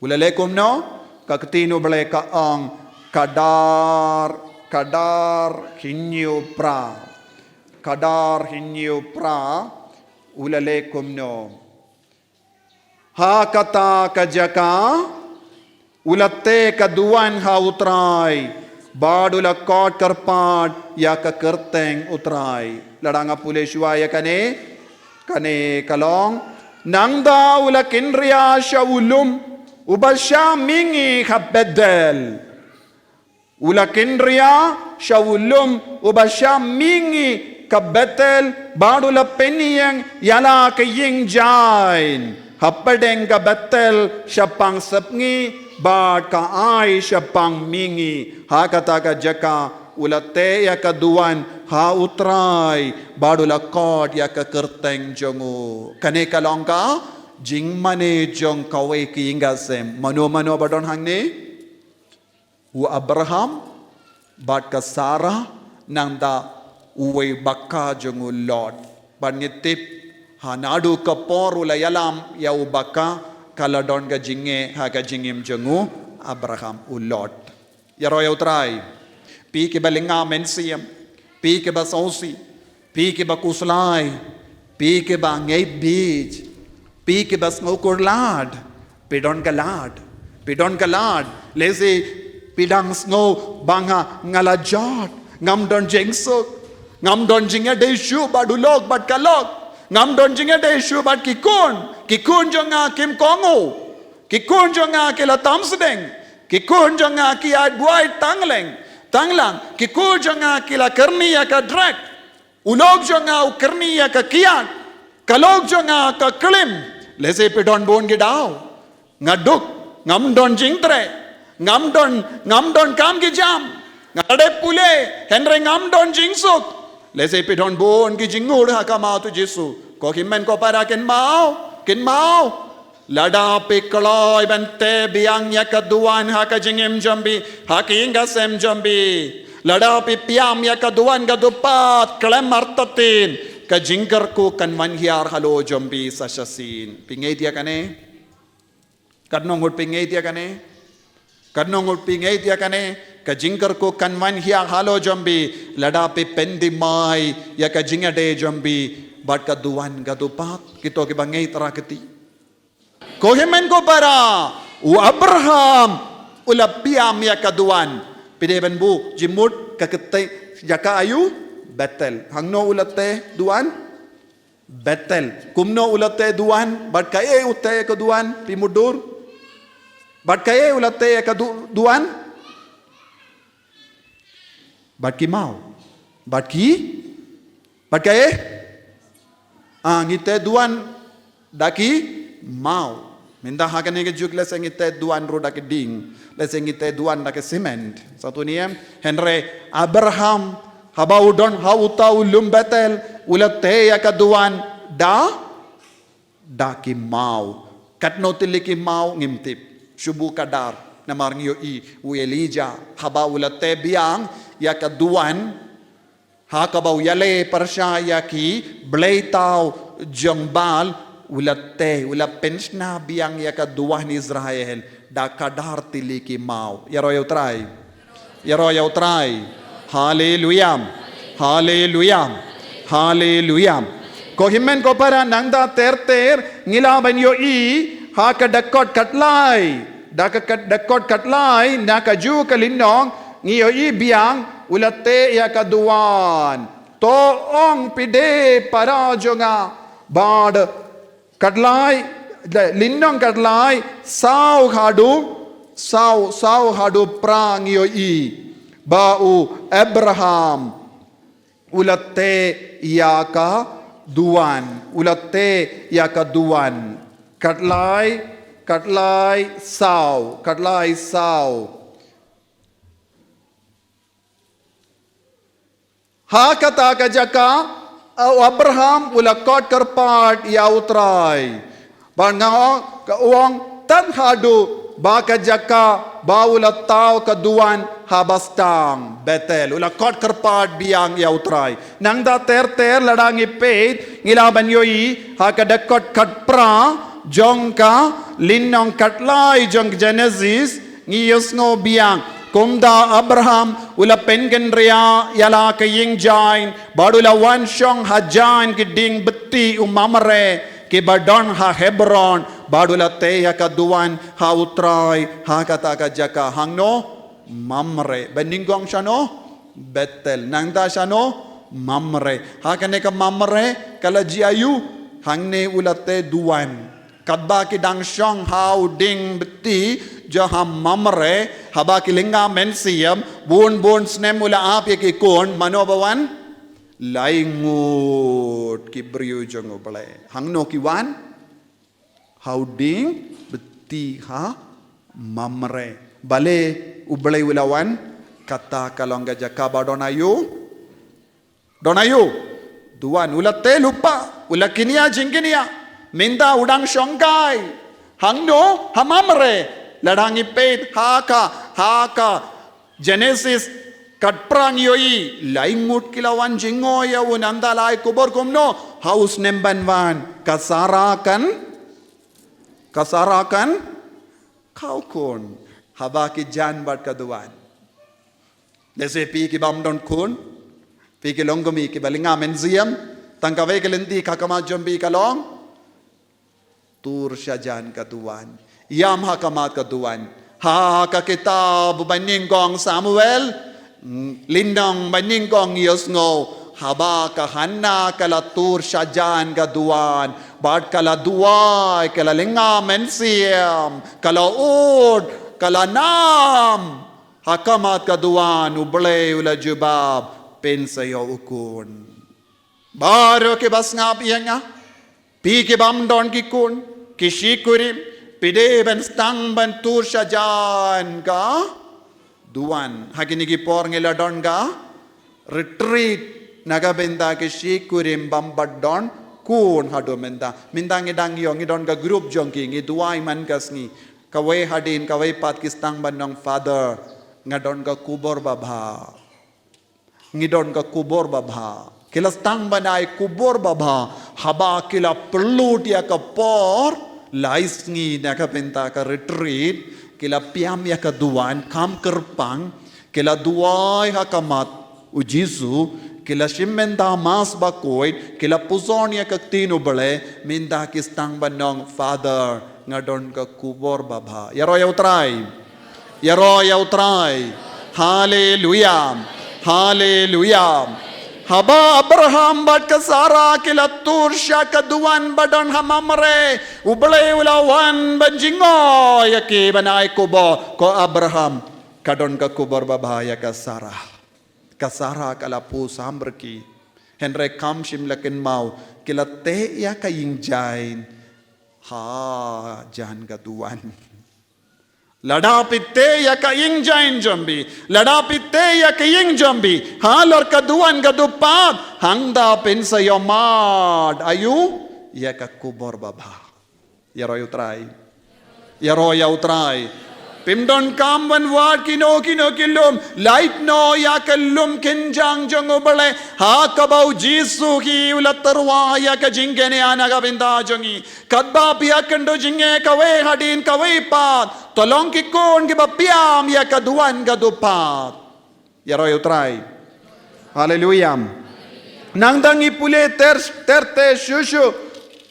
U la leh kumno? Ka ktien U Blei ka ong, ka dar, ka dar hynñiew phra. Ka dar hynñiew phra, u la leh kumno? Ha kata ka jaka, u la teh ka duwan ha U Trai, bad u la khot kyrpad ïa ka kyrteng U Trai. Lada nga pule shuwa ïa kane, kane ka long, nangta u la kynriah sha u lum uba shah mihngi ha Bethel. U la kynriah sha u lum uba shah mihngi ka Bethel, bad u la pynïeng ïa la ka ïing jaiñ hapdeng ka Bethel shaphang sepngi bad ka ai shaphang mihngi. Ha kata ka jaka u la teh ïa ka duwan ha U Trai, bad u la khot ïa ka kyrteng jong u. Kane ka long ka jingmane jong kawei ka ïing ka sem. Mano mano ba don hangne? U Abraham bad ka Sarah, nangta uwei ba ka jong u Lot. Bad ngi tip, ha naduh ka por u la ïalam ïa u ba ka, ka la don ka jingeh ha ka jingim jong u Abraham, u Lot. Ïaroh ïa U Trai. Phi kiba lynga mynsiem, phi kiba sngewsih, phi kiba khuslai, Phi kiba ngeit bit, phi kiba sngew kur lad, phi don ka lad, phi don ka lad, lehse phi dang sngew ba nga nga la jot, ngam don jingsuk, ngam don jingïadei shuh bad u lok bad ka lok, ngam don jingïadei shuh bad ki khun, ki khun jong nga kim kohnguh, ki khun jong nga ki la tam sdang, ki khun jong nga ki ïaid buaid tang leng, tang lang, ki khun jong nga ki la kyrni ïa ka drug, u lok jong nga u kyrni ïa ka kiad, ka lok jong nga ka klim. Lehse phi don bun ki daw. Nga duk, ngam don jingtrei, ngam don, ngam don kam ki jam, nga la dep pule, hynrei ngam don jingsuk. Lehse phi don bun ki jingngeit ha khmat u Jisu. Ko hynmen ko para, kynmaw, kynmaw. Lada phi kloi ban teh biang ïa ka duwan ha ka jingim jong phi, ha ka ïing ka sem jong phi, lada phi pynïap ïa ka duwan ka dupat, khlem artatien, ka jingkyrkhu kan wan hiar halor jong phi sa shisien. Phi ngeit ïa kane? Katno ngut phi ngeit ïa kane? Katno ngut phi ngeit ïa kane? Ka jingkyrkhu kan wan hiar halor jong phi lada phi pyndem ïa ka jingïadei jong phi bad ka duwan ka dupat. Kito kiba ngeit, rah kti. Ko hynmen ko para, u Abraham u la pynïap ïa ka duwan. Phi dei ban buh jingmut, ka kti, jaka aïu? Bethel. Hangno u la teh duwan? Bethel. Kumno u la teh duwan? Bad kaei u teh ka duwan? Phi mutdur? Bad kaei u la teh ka du-, duwan? Bad ki maw. Bad ki? Bad kaei? Ah, ngi teh duwan da ki maw. Mynta ha kane ka juk lehse ngi teh duwan ruh da ki dieng. Lehse ngi teh duwan da ki cement. Satu niam, hynrei Abraham, haba u don ha uta u lum Bethel, u la teh ïa ka duwan da da ki maw. Katno tylli ki maw ngim tip. Shu buh khadar. Namar ngi ïohi u Elijah, haba u la teh biang ïa ka duwan, ha kaba u ïaleh pyrshah ïa ki blei taw jong Baal, u la teh, u la pynshna biang ïa ka duwan Israel da khadar tylli ki maw. Ïaroh ïa u Trai. Ïaroh ïa u Trai. Haleluya. Haleluya. Haleluya. Ko hynmen ko para, nangta ter ter ngi lah ban ïohi ha ka dkhot khatlai. Da ka, ka dkhot khatlai na kajuh ka lynnong ngi ïohi biang u la teh ïa ka duwan. To ong phi dei para jong nga bad khatlai, lynnong khatlai, saw haduh, saw, saw haduh phra ngi ïohi ba u Abraham u la teh ïa ka duwan, u la teh ïa ka duwan. Khatlai, khatlai, saw, khatlai, saw. Ha kata ka jaka, u Abraham u la khot kyrpad ïa u Trai. Bad nga ong, ka ong, tang haduh ba ka jaka ba u la thaw ka duwan haba sdang, Bethel. U la khot kyrpad biang ïa u Trai. Nangta ter ter lada ngi peit, ngi lah ban ïohi ha ka dkhot khatphra jong ka lynnong khatlai jong Genesis, ngi ïohsngew biang kumta Abraham u la pynkynriah ïa la ka ïing jain, bad u la wan shong hajan ki dieng bti u Mamre kiba don ha Hebron, bad u la teh ïa ka duwan ha u Trai ha kata ka jaka. Hangno? Mamre. Ba nyngkong shano? Bethel. Nangta shano? Mamre. Ha kane ka Mamre ka la jia aïu? Hangne u la teh duwan. Katba ki dang shong ha u dieng bti jong ha Mamre, haba ki lynga mynsiem, bun bun snem u la ap ïa ki khun, mano ba wan? Lai ngut ki briew jong U Blei. Hangno ki wan? Ha u dieng bti ha Mamre. Balei U Blei u la wan? Kata ka long ka jaka ba don aïu? Don aïu? Duwan. U la teh lypa, u la kynriah jingkynriah. Mynta u dang shongkai. Hangno? Ha Mamre. Lada ngi peit ha ka, ha ka Genesis khatphra ngi ïohi, lai ngut ki la wan jngoh ïa u, nangta la ai khubor kumno? Ha u snem ban wan ka Sara kan, ka Sara kan khaw khun. Haba ki jan bad ka duwan. Lehse phi ki bym don khun, phi ki longkmie kiba lynga mynsiem, Tang kawei ka lynti ka khmat jong phi ka long tur shajan ka duwan. Ïam ha khmat ka duwan. Ha ka kitab ba nyngkong Samuel, lynnong ba nyngkong, ïohsngew, haba ka Hanna ka la tur shajan ka duwan, bad ka la duwai, ka la lynga mynsiem, ka la ud, ka la nam. Ha khmat ka duwan U Blei u la jubab, pynsaw ïa u khun. Baroh kiba sngap ïa nga, phi ki bym don ki khun, ki shikurim, phi dei ban sdang ban tur shajan ka duwan. Ha kine ki por ngi la don ka retreat na ka bynta ki shikurim bym pat don khun haduh mynta. Mynta ngi dang ïoh, ngi don ka group jong ki, ngi duwai man ka sngi. Kawei hadien kawei pat ki sdang ban ong, Father, nga don ka khubor babha. Ngi don ka khubor babha. Ki la sdang ban ai khubor babha haba ki la pynlut ïa ka por lai sngi na ka bynta ka retreat, ki la pynïam ïa ka duwan kham kyrpang, ki la duwai ha khmat U Jisu, ki la shim mynta Mass bakhuid, ki la pynshong ïa ka ktien U Blei, mynta ki sdang ban ong, Father, nga don ka khubor babha. Ïaroh ïa U Trai. Ïaroh ïa U Trai. Haleluya. Haleluya. Haba Abraham bad ka Sara ki la tur sha ka duwan ba don ha Mamre, U Blei u la wan ban jngoh ïa ki ban ai khubor, ko Abraham, ka don ka khubor babha ïa ka Sara. Ka Sara ka la pyrshang bad ki. Hynrei kam shym la kynmaw, ki la teh ïa ka ïing jaiñ hajan ka duwan. Lada phi teh ïa ka ïing jaiñ jong phi, lada phi teh ïa ka ïing jong phi halor ka duwan ka dupad, hangta pynsaw ïa mad aïu ïa ka khubor babha. Ïaroh ïa U Trai. Ïaroh ïa U Trai. Phim donkam ban wad kino kino ki lum. Lait noh ïa ka lum kynjang jong U Blei, ha kaba U Jisu hi u la tyrwa ïa ka jingkñia na ka bynta jong ngi. Katba phi ïakynduh jingeh kawei hadien kawei pat, to long ki khun kiba pynïam ïa ka duwan ka dupad. Ïaroh ïa U Trai. Haleluya. Nangta ngi pule ter ter te shuh shuh,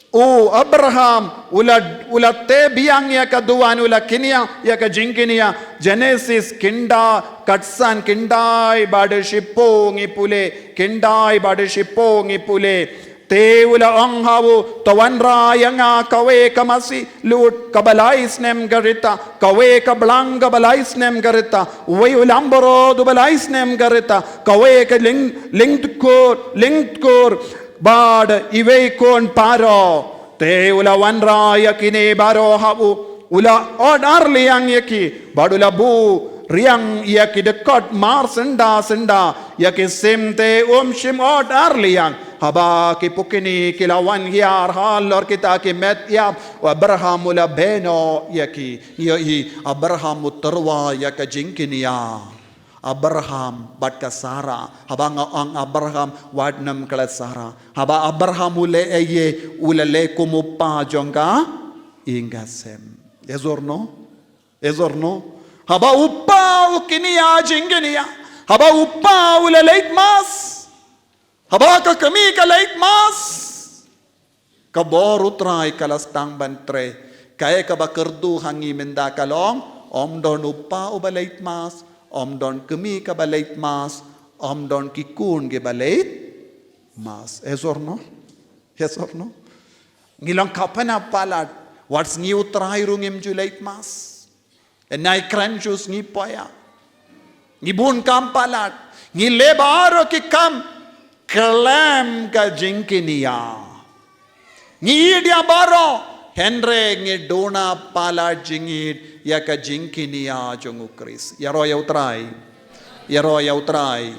u Abraham u la, u la teh biang ïa ka duwan, u la kñia ïa ka jingkñia. Genesis khyndai khatsan, khyndai bad shiphew ngi pule, khyndai bad shiphew ngi pule. Te u la ong ha u, to wanrah ïa nga kawei ka masi lut kaba lai snem ka rta, kawei ka blang kaba lai snem ka rta, uwei u langbrot uba lai snem ka rta, kawei ka lyng, lyngdkur, lyngdkur, bad iwei khun para. Te u la wanrah ïa kine baroh ha u, u la ot arliang ïa ki, bad u la buh riang ïa ki dkhot mar synda synda, ïa ki sim te um shym ot arliang. Haba ki pukni ki la wan hiar halor kita ki met ïap, u Abraham u la beh noh ïa ki. Ïohi, Abraham u tyrwa ïa ka jingkñia. Abraham bad ka Sara. Haba nga ong Abraham, wat nym klet Sara. Haba Abraham u leh ei ei, u la leh kum u kpa jong ka ïing ka sem. Yes or no? Yes or no? Haba u kpa u kñia jingkñia, haba u kpa u la leit mass, haba ka kmie ka leit mass, ka bor U Trai ka la sdang ban trei. Kaei kaba kyrduh ha ngi mynta ka long, ym don u kpa uba leit mass, ym don kmie kaba leit mass, ym don ki khun kiba leit mass. Yes or no? Yes or no? Ngi long khapana palat, wat sngi U Trai ruh ngim ju leit mass. Nai kren shu sngi poya. Ngi bun kam palat. Ngi leh baroh ki kam khlem ka jingkñia. Ngi ïeit ïa baroh, hynrei ngi duna palat jingïeit ïa ka jingkñia jong U Khrist. Ïaroh ïa U Trai. Ïaroh ïa U Trai.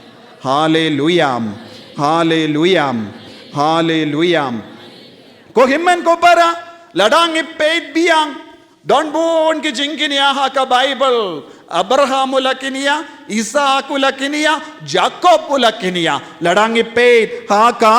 Haleluya. Haleluya. Haleluya. Ko hynmen ko para, lada ngi peit biang, don bun ki jingkñia ha ka Baibl. Abraham u la kñia, Isaak u la kñia, Jakob u la kñia. Lada ngi peit ha ka,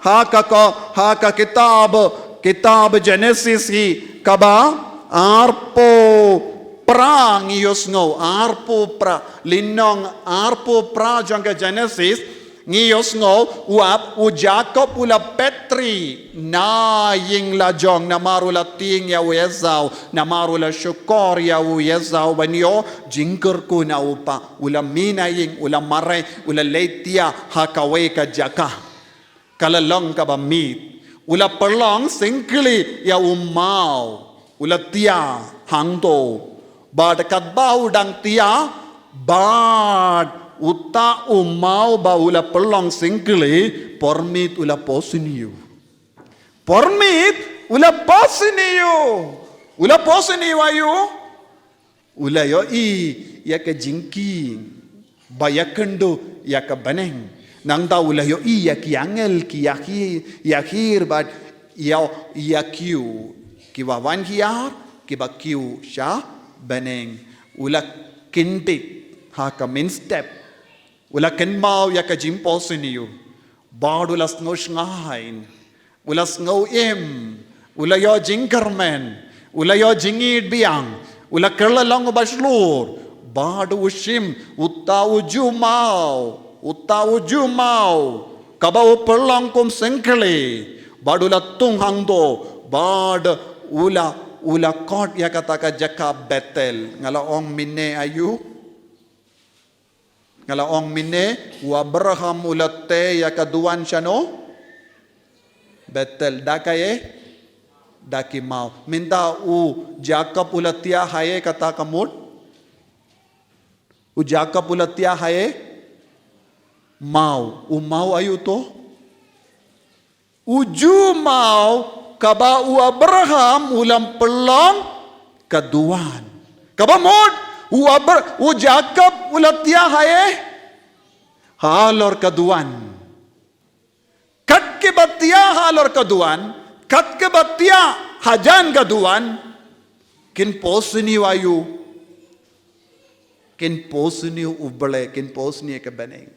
ha ka ko, ha ka kitab, kitab Genesis hi kaba arphew phra ngi ïohsngew, arphew phra, lynnong arphew phra jong ka Genesis, Ngi ïohsngew, u Ab-, u Jakob u la peit ri na ïing la jong, namar u la tieng ïa u Esau, namar u la shukor ïa u Esau ban ïoh jingkyrkhu na u kpa, u la mih na ïing, u la mareh, u la leit thiah ha kawei ka jaka. Ka la long kaba miet. U la pynlong syngkli ïa u maw. U la thiah hangto. Bad katba u dang thiah, bad uta u maw ba u la pynlong syngkli, por miet u la poi sniew. Por miet u la poi sniew. U la poi sniew aïu? U la ïohi ïa ka jingkieng ba ïakynduh ïa ka bneng. Nangta u la ïohi ïa ki angel ki ïahi-, ïakhir bad ïa, ïa kiew, kiba wan hiar, kiba kiew sha bneng. U la kyntiew ha ka mynstep. U la kynmaw ïa ka jingpoi sniew. Bad u la sngew shngaiñ. U la sngew im. U la ïoh jingkyrmen. U la ïoh jingïeit biang. U la kylla long uba shlur. Bad u shim uta u juh maw. Uta u juh maw. Kaba u pynlong kum syngkli. Bad u la tung hangto. Bad u la, u la khot ïa kata ka jaka Bethel. Nga la ong mynne aïu? Nga la ong mynne, u Abraham u la tei ïa ka duwan shano? Bethel, da kaei? Da ki maw. Mynta u Jakob u la thiah haei kata ka mut? U Jakob u la thiah haei? Maw, u maw aïu to? U juh maw kaba u Abraham u la pynlong ka duwan. Kaba mut u Abra-, u Jakob u la thiah haei? Halor ka duwan. Kat kiba thiah halor ka duwan, kat kiba thiah hajan ka duwan, kin poi sniew aïu? Kin poi sniew u Blei, kin poi sniew ka bneng.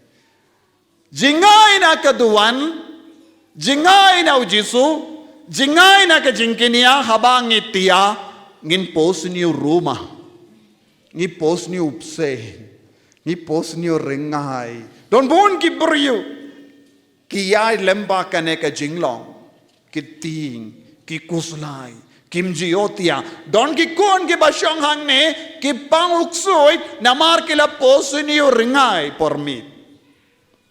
Jngai na ka duwan, jngai na u Jisu, jngai na ka jingkñia haba ngi thiah, ngin poi sniew ruma. Ngi poi sniew u bseiñ, ngi poi sniew ryngai. Don bun ki briew, ki ïai lem bad kane ka jinglong, ki tieng, ki khuslai, kim ju ïohthiah. Don ki khun kiba shong hangne, ki pang u ksuid, namar ki la poi sniew ryngai por miet.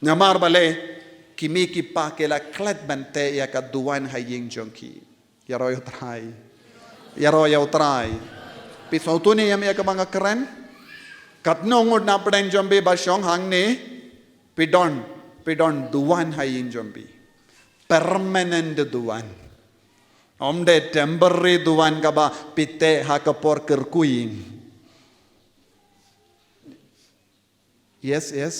Namar balei, ki mei ki pa ki la klet ban tei ïa ka duwan ha ïing jong ki. Ïaroh ïa u Trai. Ïaroh ïa u Trai. Phi sngewthuh ne em ïa kaba nga kren? Katno ngut na pdeng jong phi ba shong hangne, phi don, phi don duwan ha ïing jong phi. Permanent duwan. Ym dei temporary duwan kaba phi tei ha ka por kyrkhu ïing. Yes, yes.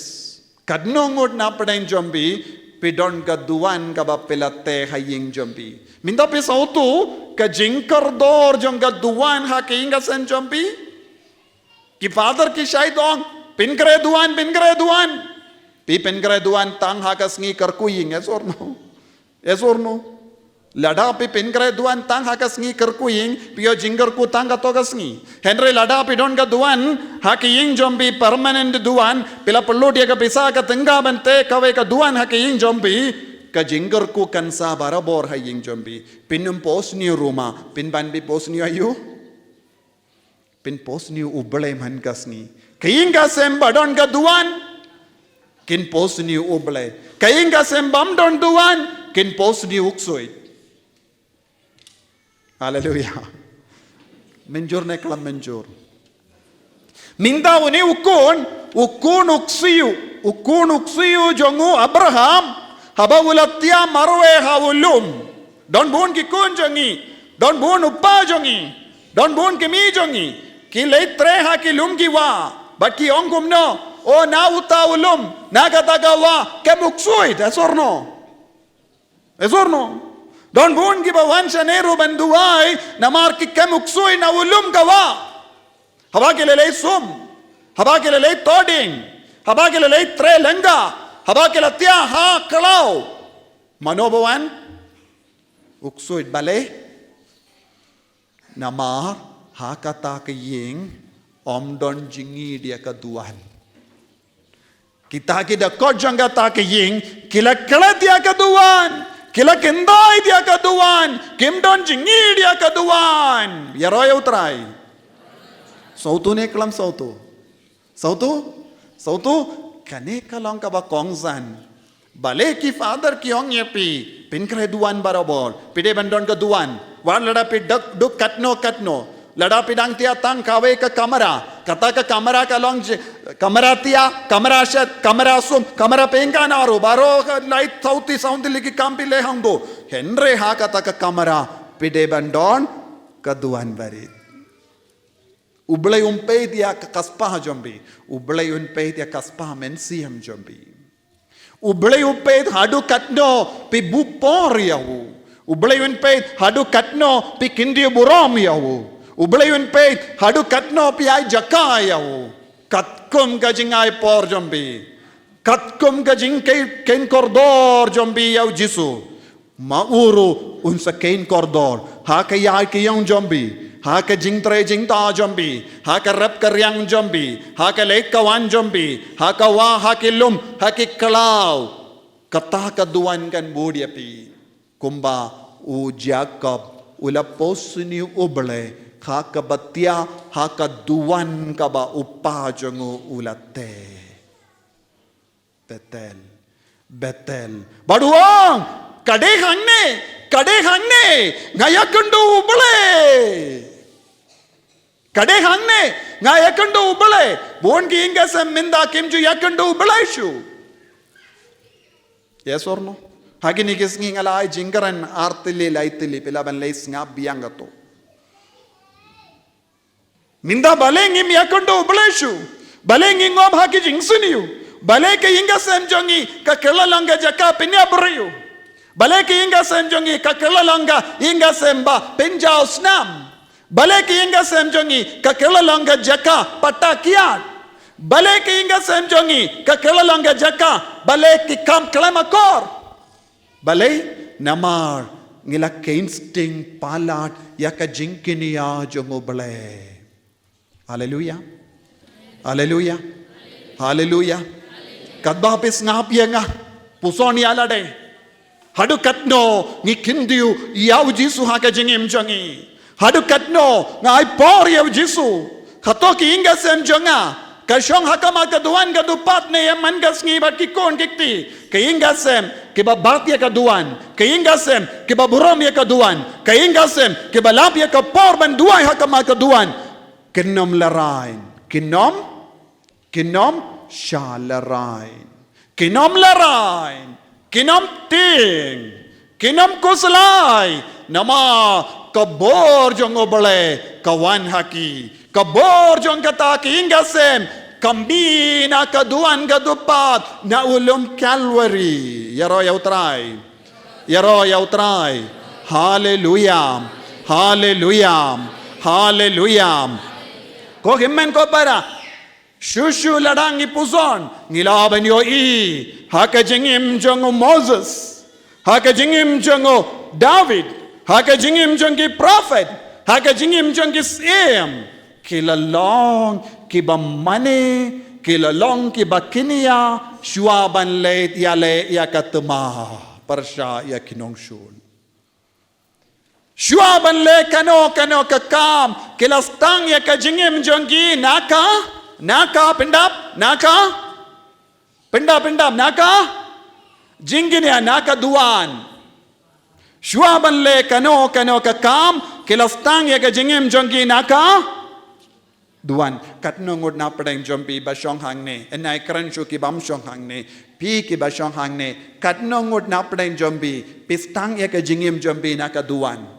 Katno ngut na pdeng jong phi, phi don ka duwan kaba phi la tei ha ïing jong phi. Mynta phi sngewthuh ka jingkordor jong ka duwan ha ka ïing ka sem jong phi. Ki father ki shait ong, pynkhreh duwan, pynkhreh duwan. Phi pynkhreh duwan tang ha ka sngi kyrkhu ïing, yes or no? Yes or no? Lada phi pynkhreh duwan tang ha ka sngi kyrkhu ïing, phi ïoh jingkyrkhu tang kato ka sngi. Hynrei lada phi don ka duwan ha ka ïing jong phi, permanent duwan, phi la pynlut ïa ka pisa ka tyngka ban tei kawei ka duwan ha ka ïing jong phi, ka jingkyrkhu kan sah barabor ha ïing jong phi. Phin ym poi sniew ruma, phin ban poi sniew aïu? Phin poi sniew U Blei man ka sngi. Ka ïing ka sem ba don ka duwan, kin poi sniew U Blei. Ka ïing ka sem bym don duwan, kin poi sniew u ksuid. Haleluya. Mynjur ne khlem mynjur? Mynta une u khun, u khun u ksiew, u khun u ksiew jong u Abraham, haba u la thiah marwei ha u lum. Don bun ki khun jong ngi, don bun u kpa jong ngi, don bun ki kmie jong ngi, ki leit trei ha ki lum ki wah, bad ki ong kumno, o na uta u lum, na kata ka wah, kem u ksuid, yes or no? Yes or no? Don bun kiba wan shane ruh ban duwai, namar ki kem u ksuid na u lum ka wah. Haba ki la leit sum, haba ki la leit tohdieng, haba ki la leit trei lyngba, haba ki la thiah ha khlaw. Mano ba wan? U ksuid. Balei? Namar ha kata ka ïing ym don jingïeit ïa ka duwan. Kita ki dkhot jong kata ka ïing ki la klet ïa ka duwan, ki la kyndait ïa ka duwan, kim don jingïeit ïa ka duwan. Ïaroh ïa U Trai. Sawtu ne khlem sawtu? Sawtu? Sawtu? Kane ka long kaba kongsan. Balei ki father ki ong ïa phi, phin kren duwan barabor, phi dei ban don ka duwan. Wat lada phi duk, duk katno katno, lada phi dang thiah tang kawei ka kamra, kata ka kamra ka long ji-, kamra thiah, kamra shet, kamra sum, kamra pynkan, aro baroh ka light, sawti sawti liki kam phi leh hangto. Hynrei ha kata ka kamra phi dei ban don ka duwan barit. U Blei um peit ïa ka spah jong phi. U Blei um peit ïa ka spah mynsiem jong phi. U Blei u peit haduh katno phi buh por ïa u. U Blei u peit haduh katno phi kyntiew burom ïa u. U Blei u peit haduh katno phi ai jaka ïa u. Katkum ka jingai por jong phi, katkum ka jingkhein kordor jong phi ïa u Jisu, ma u ruh un sa khein kordor ha ka ïai ka ïong jong phi, ha ka jingtrei jingtah jong phi, ha ka rep ka riang jong phi, ha ka leit ka wan jong phi, ha ka wah, ha ki lum, ha ki khlaw. Kata ka duwan kan bud ïa phi. Kumba u Jakob u la poi sniew U Blei ha kaba thiah, ha ka duwan kaba u kpa jong u u la teh. Bethel. Bethel. Bad u ong, ka dei hangne, ka dei hangne nga ïakynduh U Blei. Ka dei hangne nga ïakynduh U Blei. Bun ki ïing ki sem mynta kim ju ïakynduh U Blei shuh. Yes or no? Ha kine ki sngi nga la ai jingkren ar tylli lai tylli, phi lah ban leit sngap biang kato. Mynta balei ngim ïakynduh U Blei shuh? Balei ngi ngop ha ki jingsniew? Balei ka ïing ka sem jong ngi ka kylla long ka jaka pynïap briew? Balei ka ïing ka sem jong ngi ka kylla long ka ïing ka sem ba pynjaw snam? Balei ka ïing ka sem jong ngi ka kylla long ka jaka patta kiad? Balei ka ïing ka sem jong ngi ka kylla long ka jaka ba leh ki kam khlem akor? Balei? Namar ngi la khein sting palat ïa ka jingkñia jong U Blei. Haleluya. Haleluya. Haleluya. Katba phi sngap ïa nga, puson ïa lade. Haduh katno ngi kyntiew ïa u Jisu ha ka jingim jong ngi? Haduh katno nga ai por ïa u Jisu? Hato ka ïing ka sem jong nga ka shong ha khmat ka duwan ka dupat ne ïa man ka sngi bad ki khun ki kti? Ka ïing ka sem kiba bat ïa ka duwan, ka ïing ka sem kiba burom ïa ka duwan, ka ïing ka sem kiba lap ïa ka por ban duwai ha khmat ka duwan, kin ym lehrain, kin ym, kin ym shah lehrain, kin ym lehrain, kin ym tieng, kin ym khuslai. Namar ka bor jong U Blei ka wan ha ki. Ka bor jong kata ka ïing ka sem ka mih na ka duwan ka dupat na u lum Kalbari. Ïaroh ïa U Trai. Ïaroh ïa U Trai. Haleluya. Haleluya. Haleluya. Ko hynmen ko para, shuh shuh lada ngi puson ngi lah ban ïohi ha ka jingim jong u Moses, ha ka jingim jong u David, ha ka jingim jong ki prophet, ha ka jingim jong ki syiem, ki la long kiba mane, ki la long kiba kñia shuwa ban leit ïaleh ïa ka thma pyrshah ïa ki nongshun. Shuwa ban leh kano kano ka kam ki la sdang ïa ka jingim jong ki na ka, na ka, pyndap, na ka, pyndap, pyndap, na ka jingkñia, na ka duwan. Shuwa ban leh kano kano ka kam ki la sdang ïa ka jingim jong ki na ka duwan. Katno ngut na pdeng jong phi ba shong hangne? Yn ai kren shuh ki bym shong hangne. Phi kiba shong hangne, katno ngut na pdeng jong phi, phi sdang ïa ka jingim jong phi na ka duwan?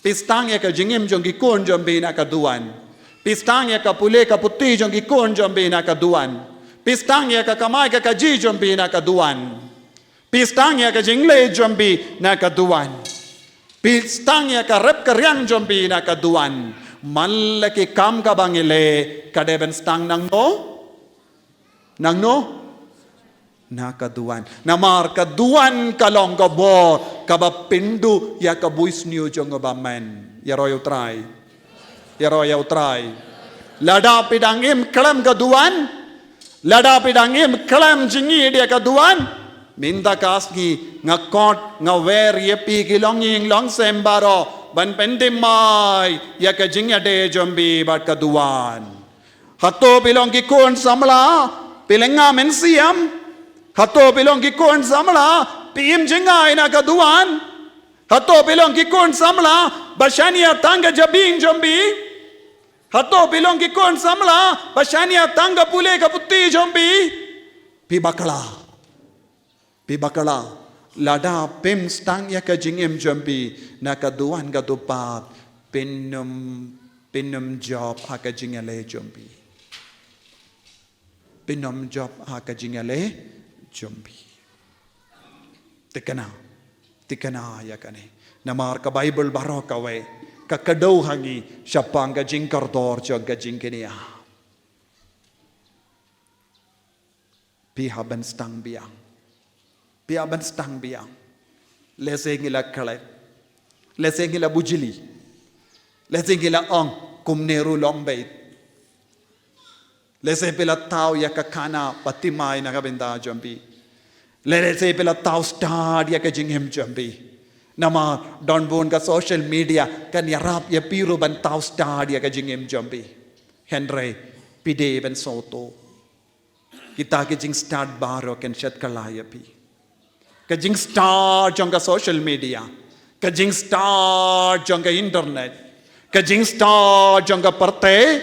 Phi sdang ïa ka jingim jong ki khun jong phi na ka duwan? Phi sdang ïa ka pule ka puthi jong ki khun jong phi na ka duwan? Phi sdang ïa ka kamai ka kajih jong phi na ka duwan? Phi sdang ïa ka jingleh jong phi na ka duwan? Phi sdang ïa ka rep ka riang jong phi na ka duwan? Man la ki kam kaba ngi leh ka dei ban sdang nangno? Nangno? Na ka duwan. Namar ka duwan ka long ka bor kaba pynduh ïa ka buisniew jong u bymman. Ïaroh ïa U Trai. Ïaroh ïa U Trai. Lada phi dang im khlem ka duwan, Lada phi dang im khlem jingïeit ïa ka duwan, mynta ka sngi nga khot nga wer ïa phi ki longïing longsem baroh ban pynthymmai ïa ka jingïadei jong phi bad ka duwan. Hato phi long ki khun samla, phi lyngngoh mynsiem? Hato phi long ki khun samla, phi im jngai na ka duwan? Hato phi long ki khun samla ba shaniah tang ka jabieng jong phi? Hato phi long ki khun samla ba shaniah tang ka pule ka puthi jong phi? Phi bakla. Phi bakla. Lada phim sdang ïa ka jingim jong phi na ka duwan ka dupat, phin ym, phin ym jop ha ka jingïaleh jong phi. Phin ym jop ha ka jingïaleh jong phi. Thikna, thikna ïa kane. Namar ka Baibl baroh kawei ka kdew ha ngi shaphang ka jingkordor jong ka jingkñia. Phi hap ban sdang biang. Phi hap ban sdang biang. Lehse ngi la klet. Lehse ngi la bujli. Lehse ngi la ong kumne ruh long beit. Lehse phi la thaw ïa ka khana ba thymmai na ka bynta jong phi. Lehse phi la thaw stad ïa ka jingim jong phi. Namar don bun ka social media kan ïarap ïa phi ruh ban thaw stad ïa ka jingim jong phi. Hynrei phi dei ban sngewthuh. Kita ki jingstad baroh kan shet kylla ïa phi. Ka jingstad jong ka social media, ka jingstad jong ka internet, ka jingstad jong ka pyrthei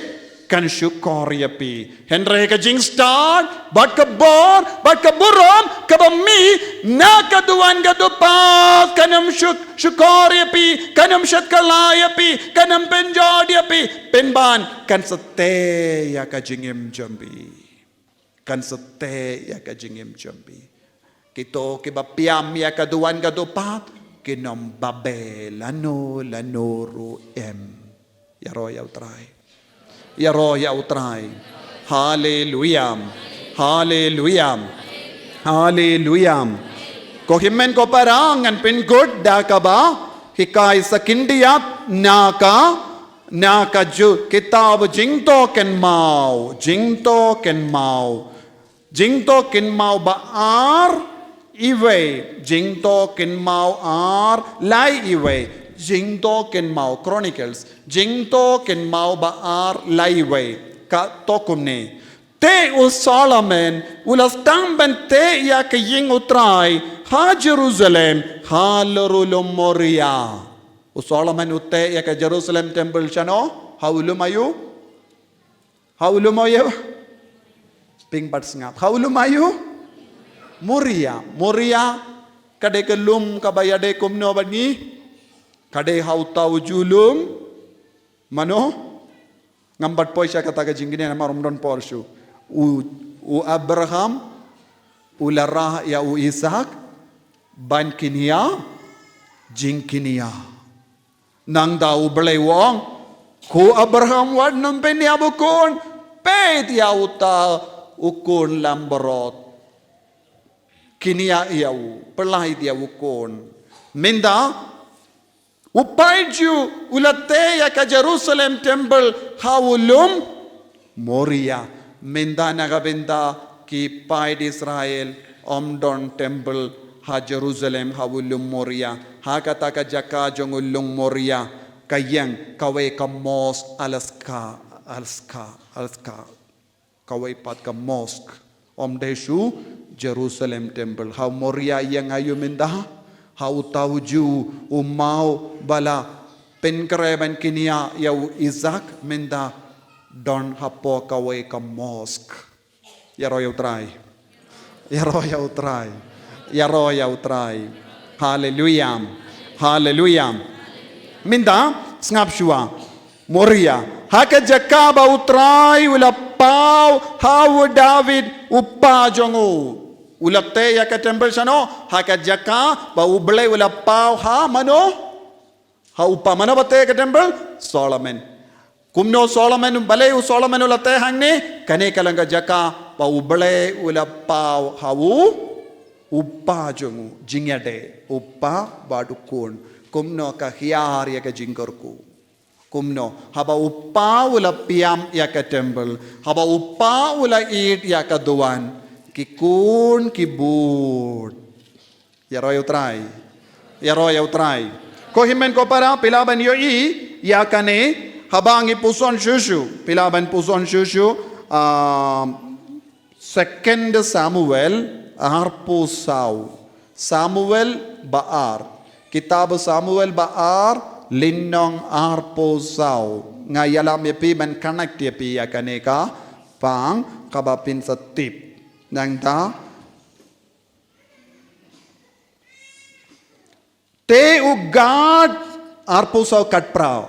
kan shukor ïa phi. Hynrei ka jingstad bad ka bor bad ka burom kaba mih na ka duwan ka dupat kan ym shuk, shukor ïa phi, kan ym shet kylla ïa phi, kan ym pynjot ïa phi. Pynban kan sa tei ïa ka jingim jong phi. Kan sa tei ïa ka jingim jong phi. Kito kiba piam ïa ka duwan ka dupat kin ym babe lano lano ruh em. Ïaroh ïa U Trai. Ïaroh ïa U Trai. Haleluia. Haleluia. Haleluia. Ko hynmen ko para, ngan pynkut da kaba hikai sa khyndiat na ka Na ka ju-, kitab Jingthoh Kynmaw, Jingthoh Kynmaw. Jingthoh Kynmaw ba ar, iwei, Jingthoh Kynmaw ar, lai iwei, Jingthoh Kynmaw, Chronicles, Jingthoh Kynmaw ba ar, lai iwei, ka thoh kumne. Te u Solomon, u la sdang ban teh ïa ka ïing U Trai, ha Jerusalem, halor u lum Moria. U Solomon u teh ïa ka Jerusalem temple shano, ha u lum aïu? Ha u lum aïu? Pynban sngap. Ha u lum aïu? Moria. Moria, ka dei ka lum kaba ïadei kumno bad ngi? Ka dei ha uta u ju lum. Mano? Ngam pat poi sha kata ka jingkñia namar ym don por shuh. U, u Abraham, u la rah ïa u Isak, ban kñia, jingkñia. Nangta U Blei u ong, ko Abraham wat nym pynïap u khun, peit ïa uta u khun lambrot. Kñia ïa u, pynlait ïa u khun. Mynta, u paid Jiw, u la teh ïa ka Jerusalem temple, ha u lum, Moria. Mynta na ka bynta ki paid Israel, ym don temple ha Jerusalem, ha u lum Moria. Ha kata ka jaka jong u lum Moria, ka ïeng, kawei ka mosque, Al-Aqsa, Al-Aqsa, Al-Aqsa. Kawei pat ka mosque. Ym dei shuh Jerusalem temple. Ha u Moria ïeng aïu mynta? Ha uta u ju, u maw ba la pynkhreh ban kñia ïa u Isak mynta don hapoh kawei ka mosque. Ïaroh ïa U Trai. Ïaroh ïa U Trai. Ïaroh ïa U Trai. Haleluia. Haleluia. Mynta, sngap shuwa. Moria. Ha ka jaka ba U Trai u la paw ha u David u kpa jong u. U la teh ïa ka temple shano, ha ka jaka ba U Blei u la paw ha mano? Ha u kpa. Mano ba teh ïa ka temple? Solomon. Kumno Solomon, balei u Solomon u la teh hangne? Kane ka long ka jaka ba U Blei u la paw ha u, u kpa jong u, jingïadei, u kpa bad u khun. Kumno ka hiar ïa ka jingkyrkhu. Kumno, haba u kpa u la piam ïa ka temple, haba u kpa u la ïeit ïa ka duwan, ki khun ki bud. Ïaroh ïa u Trai. Ïaroh ïa u Trai. Ko hynmen ko para, phi lah ban ïohi ïa kane, haba ngi puson shuh shuh, phi lah ban puson shuh shuh, ah, Second Samuel arphew saw. Samuel ba ar. Kitab Samuel ba ar, lynnong arphew saw. Nga ïalam ïa phi ban connect ïa phi ïa kane ka pang kaba phin sa tip. Nangta Te u Gad, arphew saw khatphra.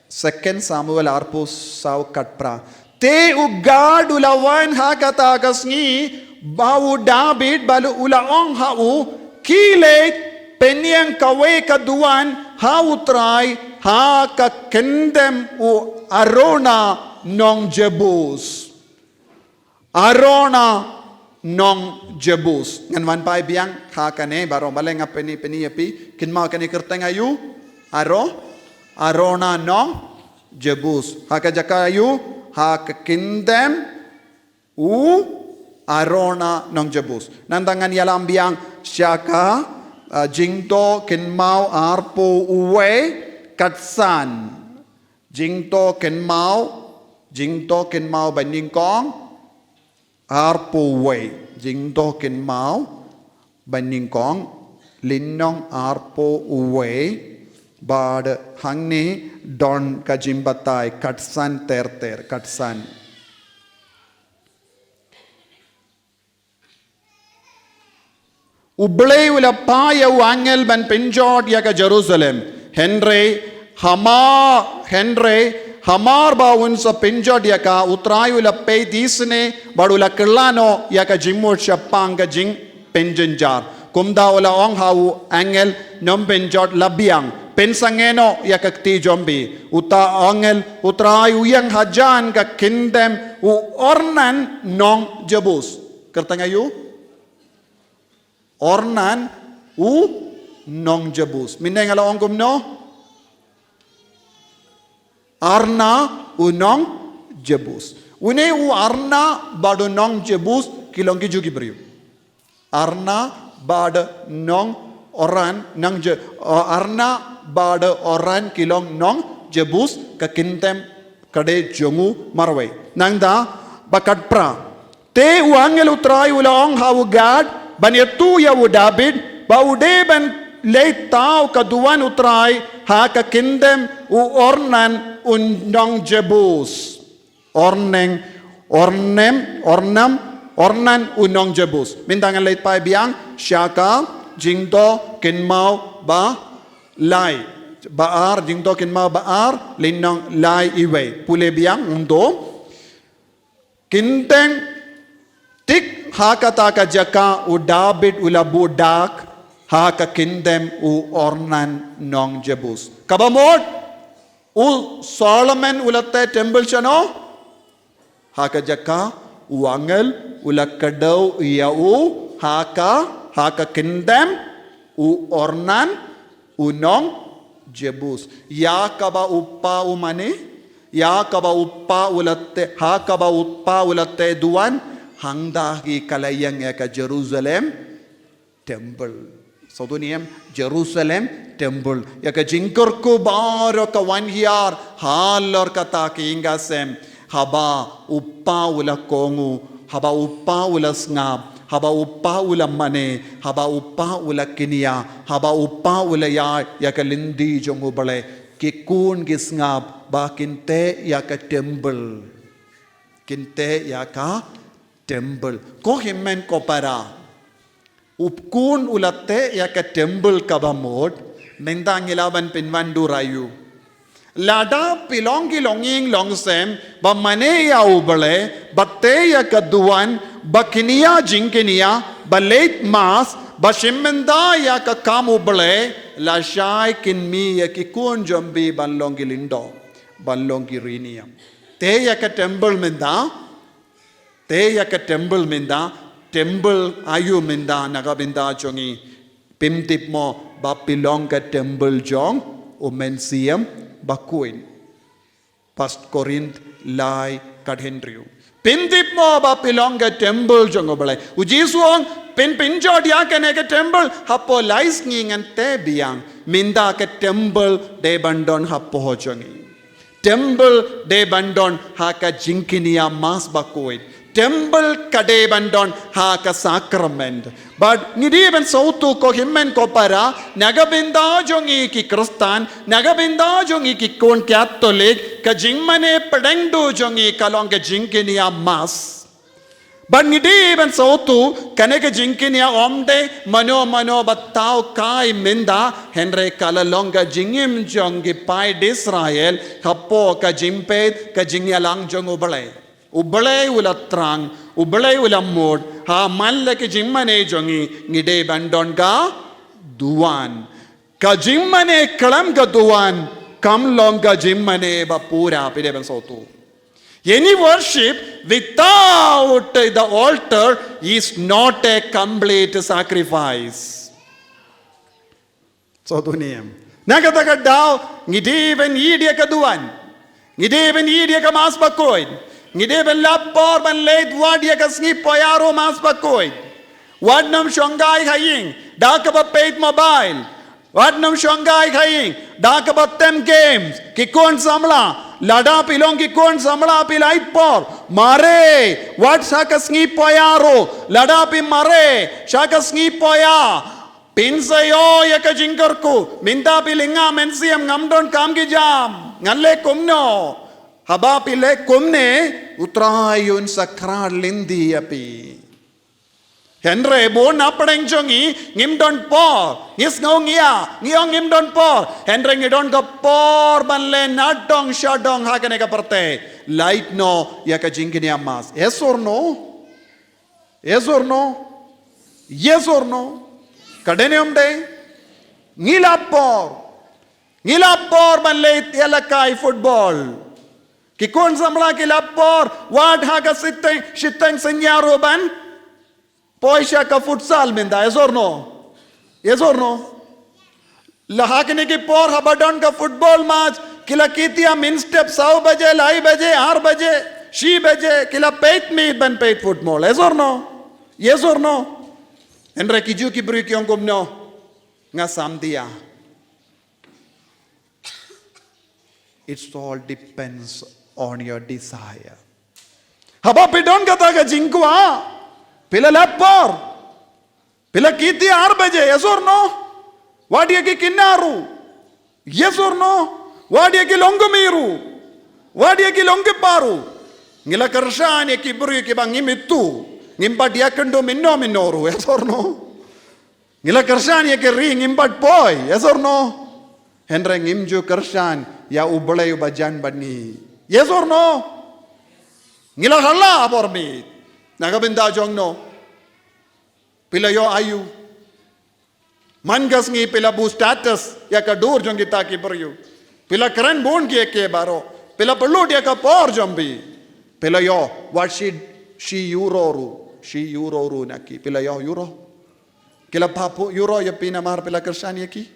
Second Samuel arphew saw khatphra. Te u Gad u la wan ha kata ka sngi, ba u David, ba u la ong ha u, khie leit pynïeng kawei ka duwan ha u Trai, ha ka kyndem u Arauna nong Jebus. Arauna nong Jebus. Ngan wan phai biang ha kane baroh, balei nga pyni pyni ïa phi. Kynmaw kane kyrteng aïu? Aro, Arauna nong Jebus. Ha ka jaka aïu? Ha ka kyndem u Arauna nong Jebus. Nangta ngan ïalam biang sha ka, ah, Jingthoh Kynmaw arphew wei khatsan. Jingthoh Kynmaw, Jingthoh Kynmaw ba nyngkong, arphew wei, Jingthoh Kynmaw ba nyngkong, lynnong arphew wei, bad hangne don ka jingbatai khatsan ter ter, khatsan. U Blei u la phah ïa u angel ban pynjot ïa ka Jerusalem. Hynrei hamar, hynrei hamar ba un sa pynjot ïa ka, u Trai u la peit isynei bad u la kylla noh ïa ka jingmut shaphang ka jingpynjynjar. Kumta u la ong ha u angel nongpynjot, la biang, pynsangeh noh ïa ka kti jong phi. Uta u angel u Trai u ïeng hajan ka kyndem u Ornan nong Jebus. Kyrteng aïu? Ornan u nong Jebus. Mynne nga la ong kumno? Arna u nong Jebus. Une u Arna bad u nong Jebus ki long ki ju ki briew. Arna bad nong Oran, nong Je-, uh, Arna bad Oran ki long nong Jebus, ka kyndem ka dei jong u marwei. Nangta ba khatphra. Te u angel u Trai u la ong ha u Gad ban ïathuh ïa u David ba u dei ban leit thaw ka duwan u Trai ha ka kyndem u Ornan u nong Jebus. Ornan, Ornan, Ornan, Ornan u nong Jebus. Mynta ngan leit phai biang sha ka Jingthoh Kynmaw ba lai, ba ar, Jingthoh Kynmaw ba ar, lynnong lai iwei. Pule biang, ngan to. Kynteng tik ha kata ka jaka u David u la buh dak ha ka kyndem u Ornan nong Jebus. Kaba mut u Solomon u la teh temple shano? Ha ka jaka u angel u la kdew ïa u ha ka, ha ka kyndem u Ornan u nong Jebus. Ïa kaba u kpa u mane, ïa kaba u kpa u la teh, ha kaba u kpa u la teh duwan, hangta hi ka la ïeng ïa ka Jerusalem temple. Sawdong niam, Jerusalem temple. Ïa ka jingkyrkhu baroh ka wan hiar halor kata ka ïing ka sem. Haba u kpa u la kohnguh, haba u kpa u la sngap, haba u kpa u la mane, haba u kpa u la kñia, haba u kpa u la ïaid ïa ka lynti jong u Blei, ki khun ki sngap ba kin teh ïa ka temple. Kin teh ïa ka temple. Ko hynmen ko para, u khun u la teh ïa ka temple kaba mut, mynta ngi lah ban pynwandur aïu? Lada phi long ki longïing longsem ba mane ïa u Blei, ba teh ïa ka duwan, ba kñia jingkñia, ba leit mass, ba shim bynta ïa ka kam u Blei, lashai kin mih ïa ki khun jong phi ban long ki lyngdoh, ban long ki riewniam. Teh ïa ka temple mynta, teh ïa ka temple mynta, temple aïu mynta na ka bynta jong ngi? Phim tip mo ba phi long ka temple jong u Mynsiem Bakhuid? First Korinth lai khathynriew. Pyntip mo ba phi long ka temple jong U Blei. U Jisu u ong, phin pynjot ïa kane ka temple hapoh lai sngi ngan tei biang. Mynta ka temple dei ban don hapoh jong ngi. Temple dei ban don ha ka jingkñia Mass bakhuid. Temple ka dei ban don ha ka sacrament. Bad ngi dei ban sngewthuh ko hynmen ko para, na ka bynta jong ngi ki Khristan, na ka bynta jong ngi ki khun Katholik, ka jingmane pdeng duh jong ngi ka long ka jingkñia Mass. Bad ngi dei ban sngewthuh, kane ka jingkñia ym dei mano mano ba thaw kai mynta, hynrei ka la long ka jingim jong ki paid Israel, hapoh ka jingpeit, ka jingïalang jong U Blei. U Blei u la thrang, U Blei u la mut, ha man la ka jingmane jong ngi, ngi dei ban don ka duwan. Ka jingmane khlem ka duwan, kam long ka jingmane ba pura, phi dei ban sngewthuh. Any worship without the altar is not a complete sacrifice. Sngewthuh ne em? Na kata ka daw, ngi dei ban ïeit ïa ka duwan. Ngi dei ban ïeit ïa ka Mass bakhuid. Ngi dei ban lap por ban leit wad ïa ka sngi poiar u Mass bakhuid. Wat nym shongkai ha ïing da kaba peit mobile. Wat nym shongkai ha ïing da kaba tem games. Ki khun samla, lada phi long ki khun samla phi la ïeit por. Mareh, wat sha ka sngi poiar u. Lada phi mareh sha ka sngi poiar, phin sa ïoh ïa ka jingkyrkhu. Mynta phi lyngngoh, mynsiem, ngam don kam ki jam, ngan leh kumno? Haba phi leh kumne, U Trai un sa khrad lynti ïa phi. Hynrei bun na pdeng jong ngi, ngim don por. Ngi sngew ngi ïa, ngi ong ngim don por. Hynrei ngi don ka por ban leh nadong shadong ha kane ka pyrthei. Lait noh ïa ka jingkñia Mass. Yes or no? Yes or no? Yes or no? Ka dei ne ym dei? Ngi lap por. Ngi lap por ban leit ïalehkai football. Ki khun samla ki lap por, wat ha ka shiteng, shiteng synñia ruh ban poi sha ka futsal mynta, yes or no? Yes or no? La ha kine ki por haba don ka football match, ki la kit ïa mynstep saw baje, lai baje, ar baje, shi baje, ki la peit miet ban peit football, yes or no? Yes or no? Hynrei ki ju ki briew ki ong kumno? Nga samdia. It all depends on your desire. Haba phi don kata ka jingkwah, phi la lap por, phi la kit ïa ar baje, yes or no? Wad ïa ki khynnah ruh, yes or no? Wad ïa ki longkmie ruh, wad ïa ki longkpa ruh. Ngi la kyrshan ïa ki briew kiba ngim ithuh, ngim pat ïakynduh mynno mynno ruh, yes or no? Ngi la kyrshan ïa ki ri, ngim pat poi, yes or no? Hynrei ngim ju kyrshan ïa U Blei uba jan bad ngi, yes or no? Ngi la kylla por miet. Na ka bynta jong no? Phi la ïoh aïu? Man ka sngi phi la buh status ïa ka dur jong kita ki briew. Phi la kren bun kiei kiei baroh. Phi la pynlut ïa ka por jong phi. Phi la ïoh, wat shi, shi euro ruh, shi euro ruh na ki. Phi la ïoh euro? Ki la phah phuh euro ïa phi namar phi la kyrshan ïa ki?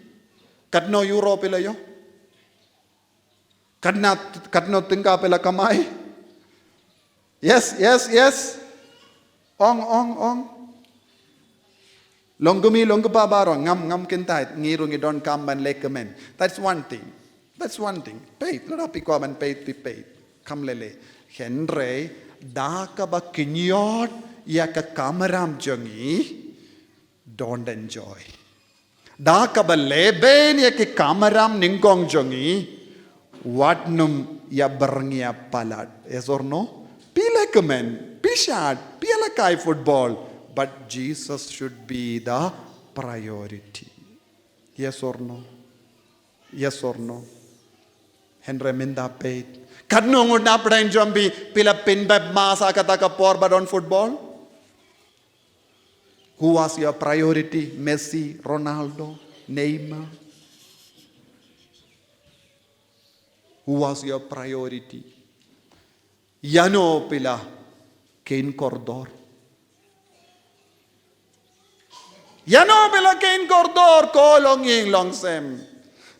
Katno euro phi la ïoh? Katno, katno tyngka phi la kamai? Yes, yes, yes. Ong, ong, ong. Longkmie, longkpa baroh, ngam, ngam kyntait, ngi ruh ngi donkam ban leh kmen. That's one thing. That's one thing. Peit, lada phi kwah ban peit, phi peit. Kam leh leh. Hynrei da kaba kynñiot ïa ka kamram jong ngi, don't enjoy. Da kaba lehbeiñ ïa ki kamram nyngkong jong ngi, wat nym ïa byrngia palat. Yes or no? Phi leh kmen, phi shad, phi ïalehkai football, but Jesus should be the priority. Yes or no? Yes or no? Hynrei mynta peit, katno ngut na pdeng jong phi, phi la pynbeit Mass ha kata ka por ba don football? Who was your priority? Messi, Ronaldo, Neymar? Who was your priority? Ïano phi la kheiñ kordor? Ïano phi la kheiñ kordor, ko longïing longsem?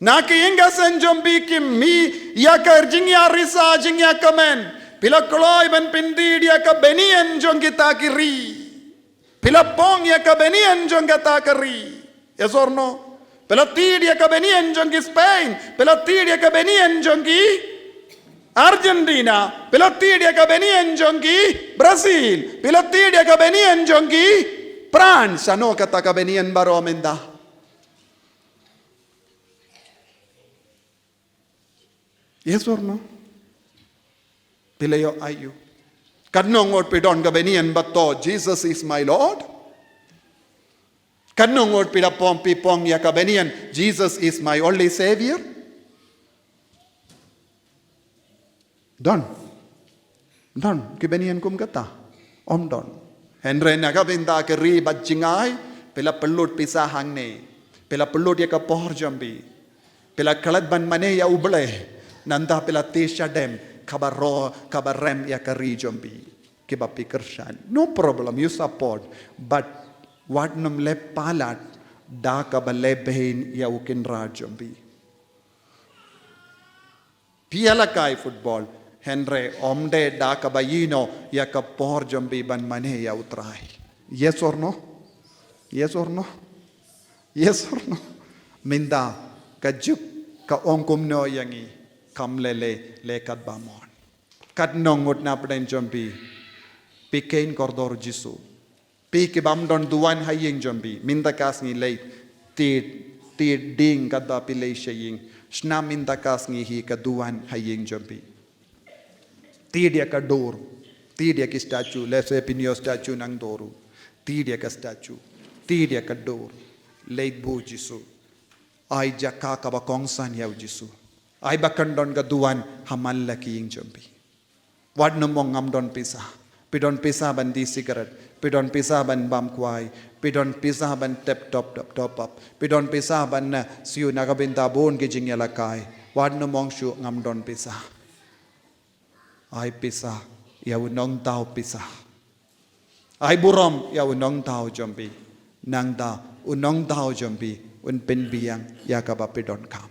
Na ki ïing ki sem jong phi ki mih ïa ka jingïarisa, jingïakmen. Phi la kloi ban pynthied ïa ka bynïen jong kita ki ri. Phi la pong ïa ka bynïen jong kata ka ri. Yes or no? Phi la thied ïa ka bynïen jong ki Spain. Phi la thied ïa ka bynïen jong ki Argentina. Phi la thied ïa ka bynïen jong ki Brazil. Phi la thied ïa ka bynïen jong ki France. Shano kata ka bynïen baroh mynta? Yes or no? Phi la ïoh aïu? Katno ngut phi don ka bynïen ba to, "Jesus is my Lord"? Katno ngut phi la pong, phi pong ïa ka bynïen, "Jesus is my only Savior"? Don. Don ki bynïen kum kata? Ym don. Hynrei na ka bynta ka ri bad jngai, phi la pynlut pisa hangne. Phi la pynlut ïa ka por jong phi. Phi la klet ban mane ïa U Blei. Nangta phi la thied shadem, kaba roi, kaba rem ïa ka ri jong phi. Kiba phi kyrshan, no problem, you support. But wat nym leh palat da kaba leh beiñ ïa u Kynrad jong phi. Phi ïalehkai football, hynrei ym dei da kaba ïehnoh ïa ka por jong phi ban mane ïa U Trai. Yes or no? Yes or no? Yes or no? Mynta ka juk ka ong kumno ïa ngi? Kam leh leh, leh katba mon. Katno ngut na pdeng jong phi, phi kheiñ kordor Jisu? Phi kibym don duwan ha ïing jong phi, mynta ka sngi leit, thied, thied ding katba phi leit sha ïing. Shna mynta ka sngi hi ka duwan ha ïing jong phi. Thied ïa ka dur. Thied ïa ki statue, lehse phin ïoh statue nangta ruh. Thied ïa ka statue. Thied ïa ka dur. Leit bud Jisu. Ai jaka kaba kongsan ïa U Jisu. Ai ba kan don ka duwan ha man la ki ïing jong phi. Wat nym ong ngam don pisa. Phi don pisa ban die cigarette. Phi don pisa ban bam kwai. Phi don pisa ban tep top, top, top up. Phi don pisa ban, eh, siew na ka bynta bun ki jingïalehkai. Wat nym ong shuh ngam don pisa. Ai pisa ïa u nongthaw pisa. Ai burom ïa u nongthaw jong phi. Nangta u nongthaw jong phi un pynbiang ïa kaba phi donkam.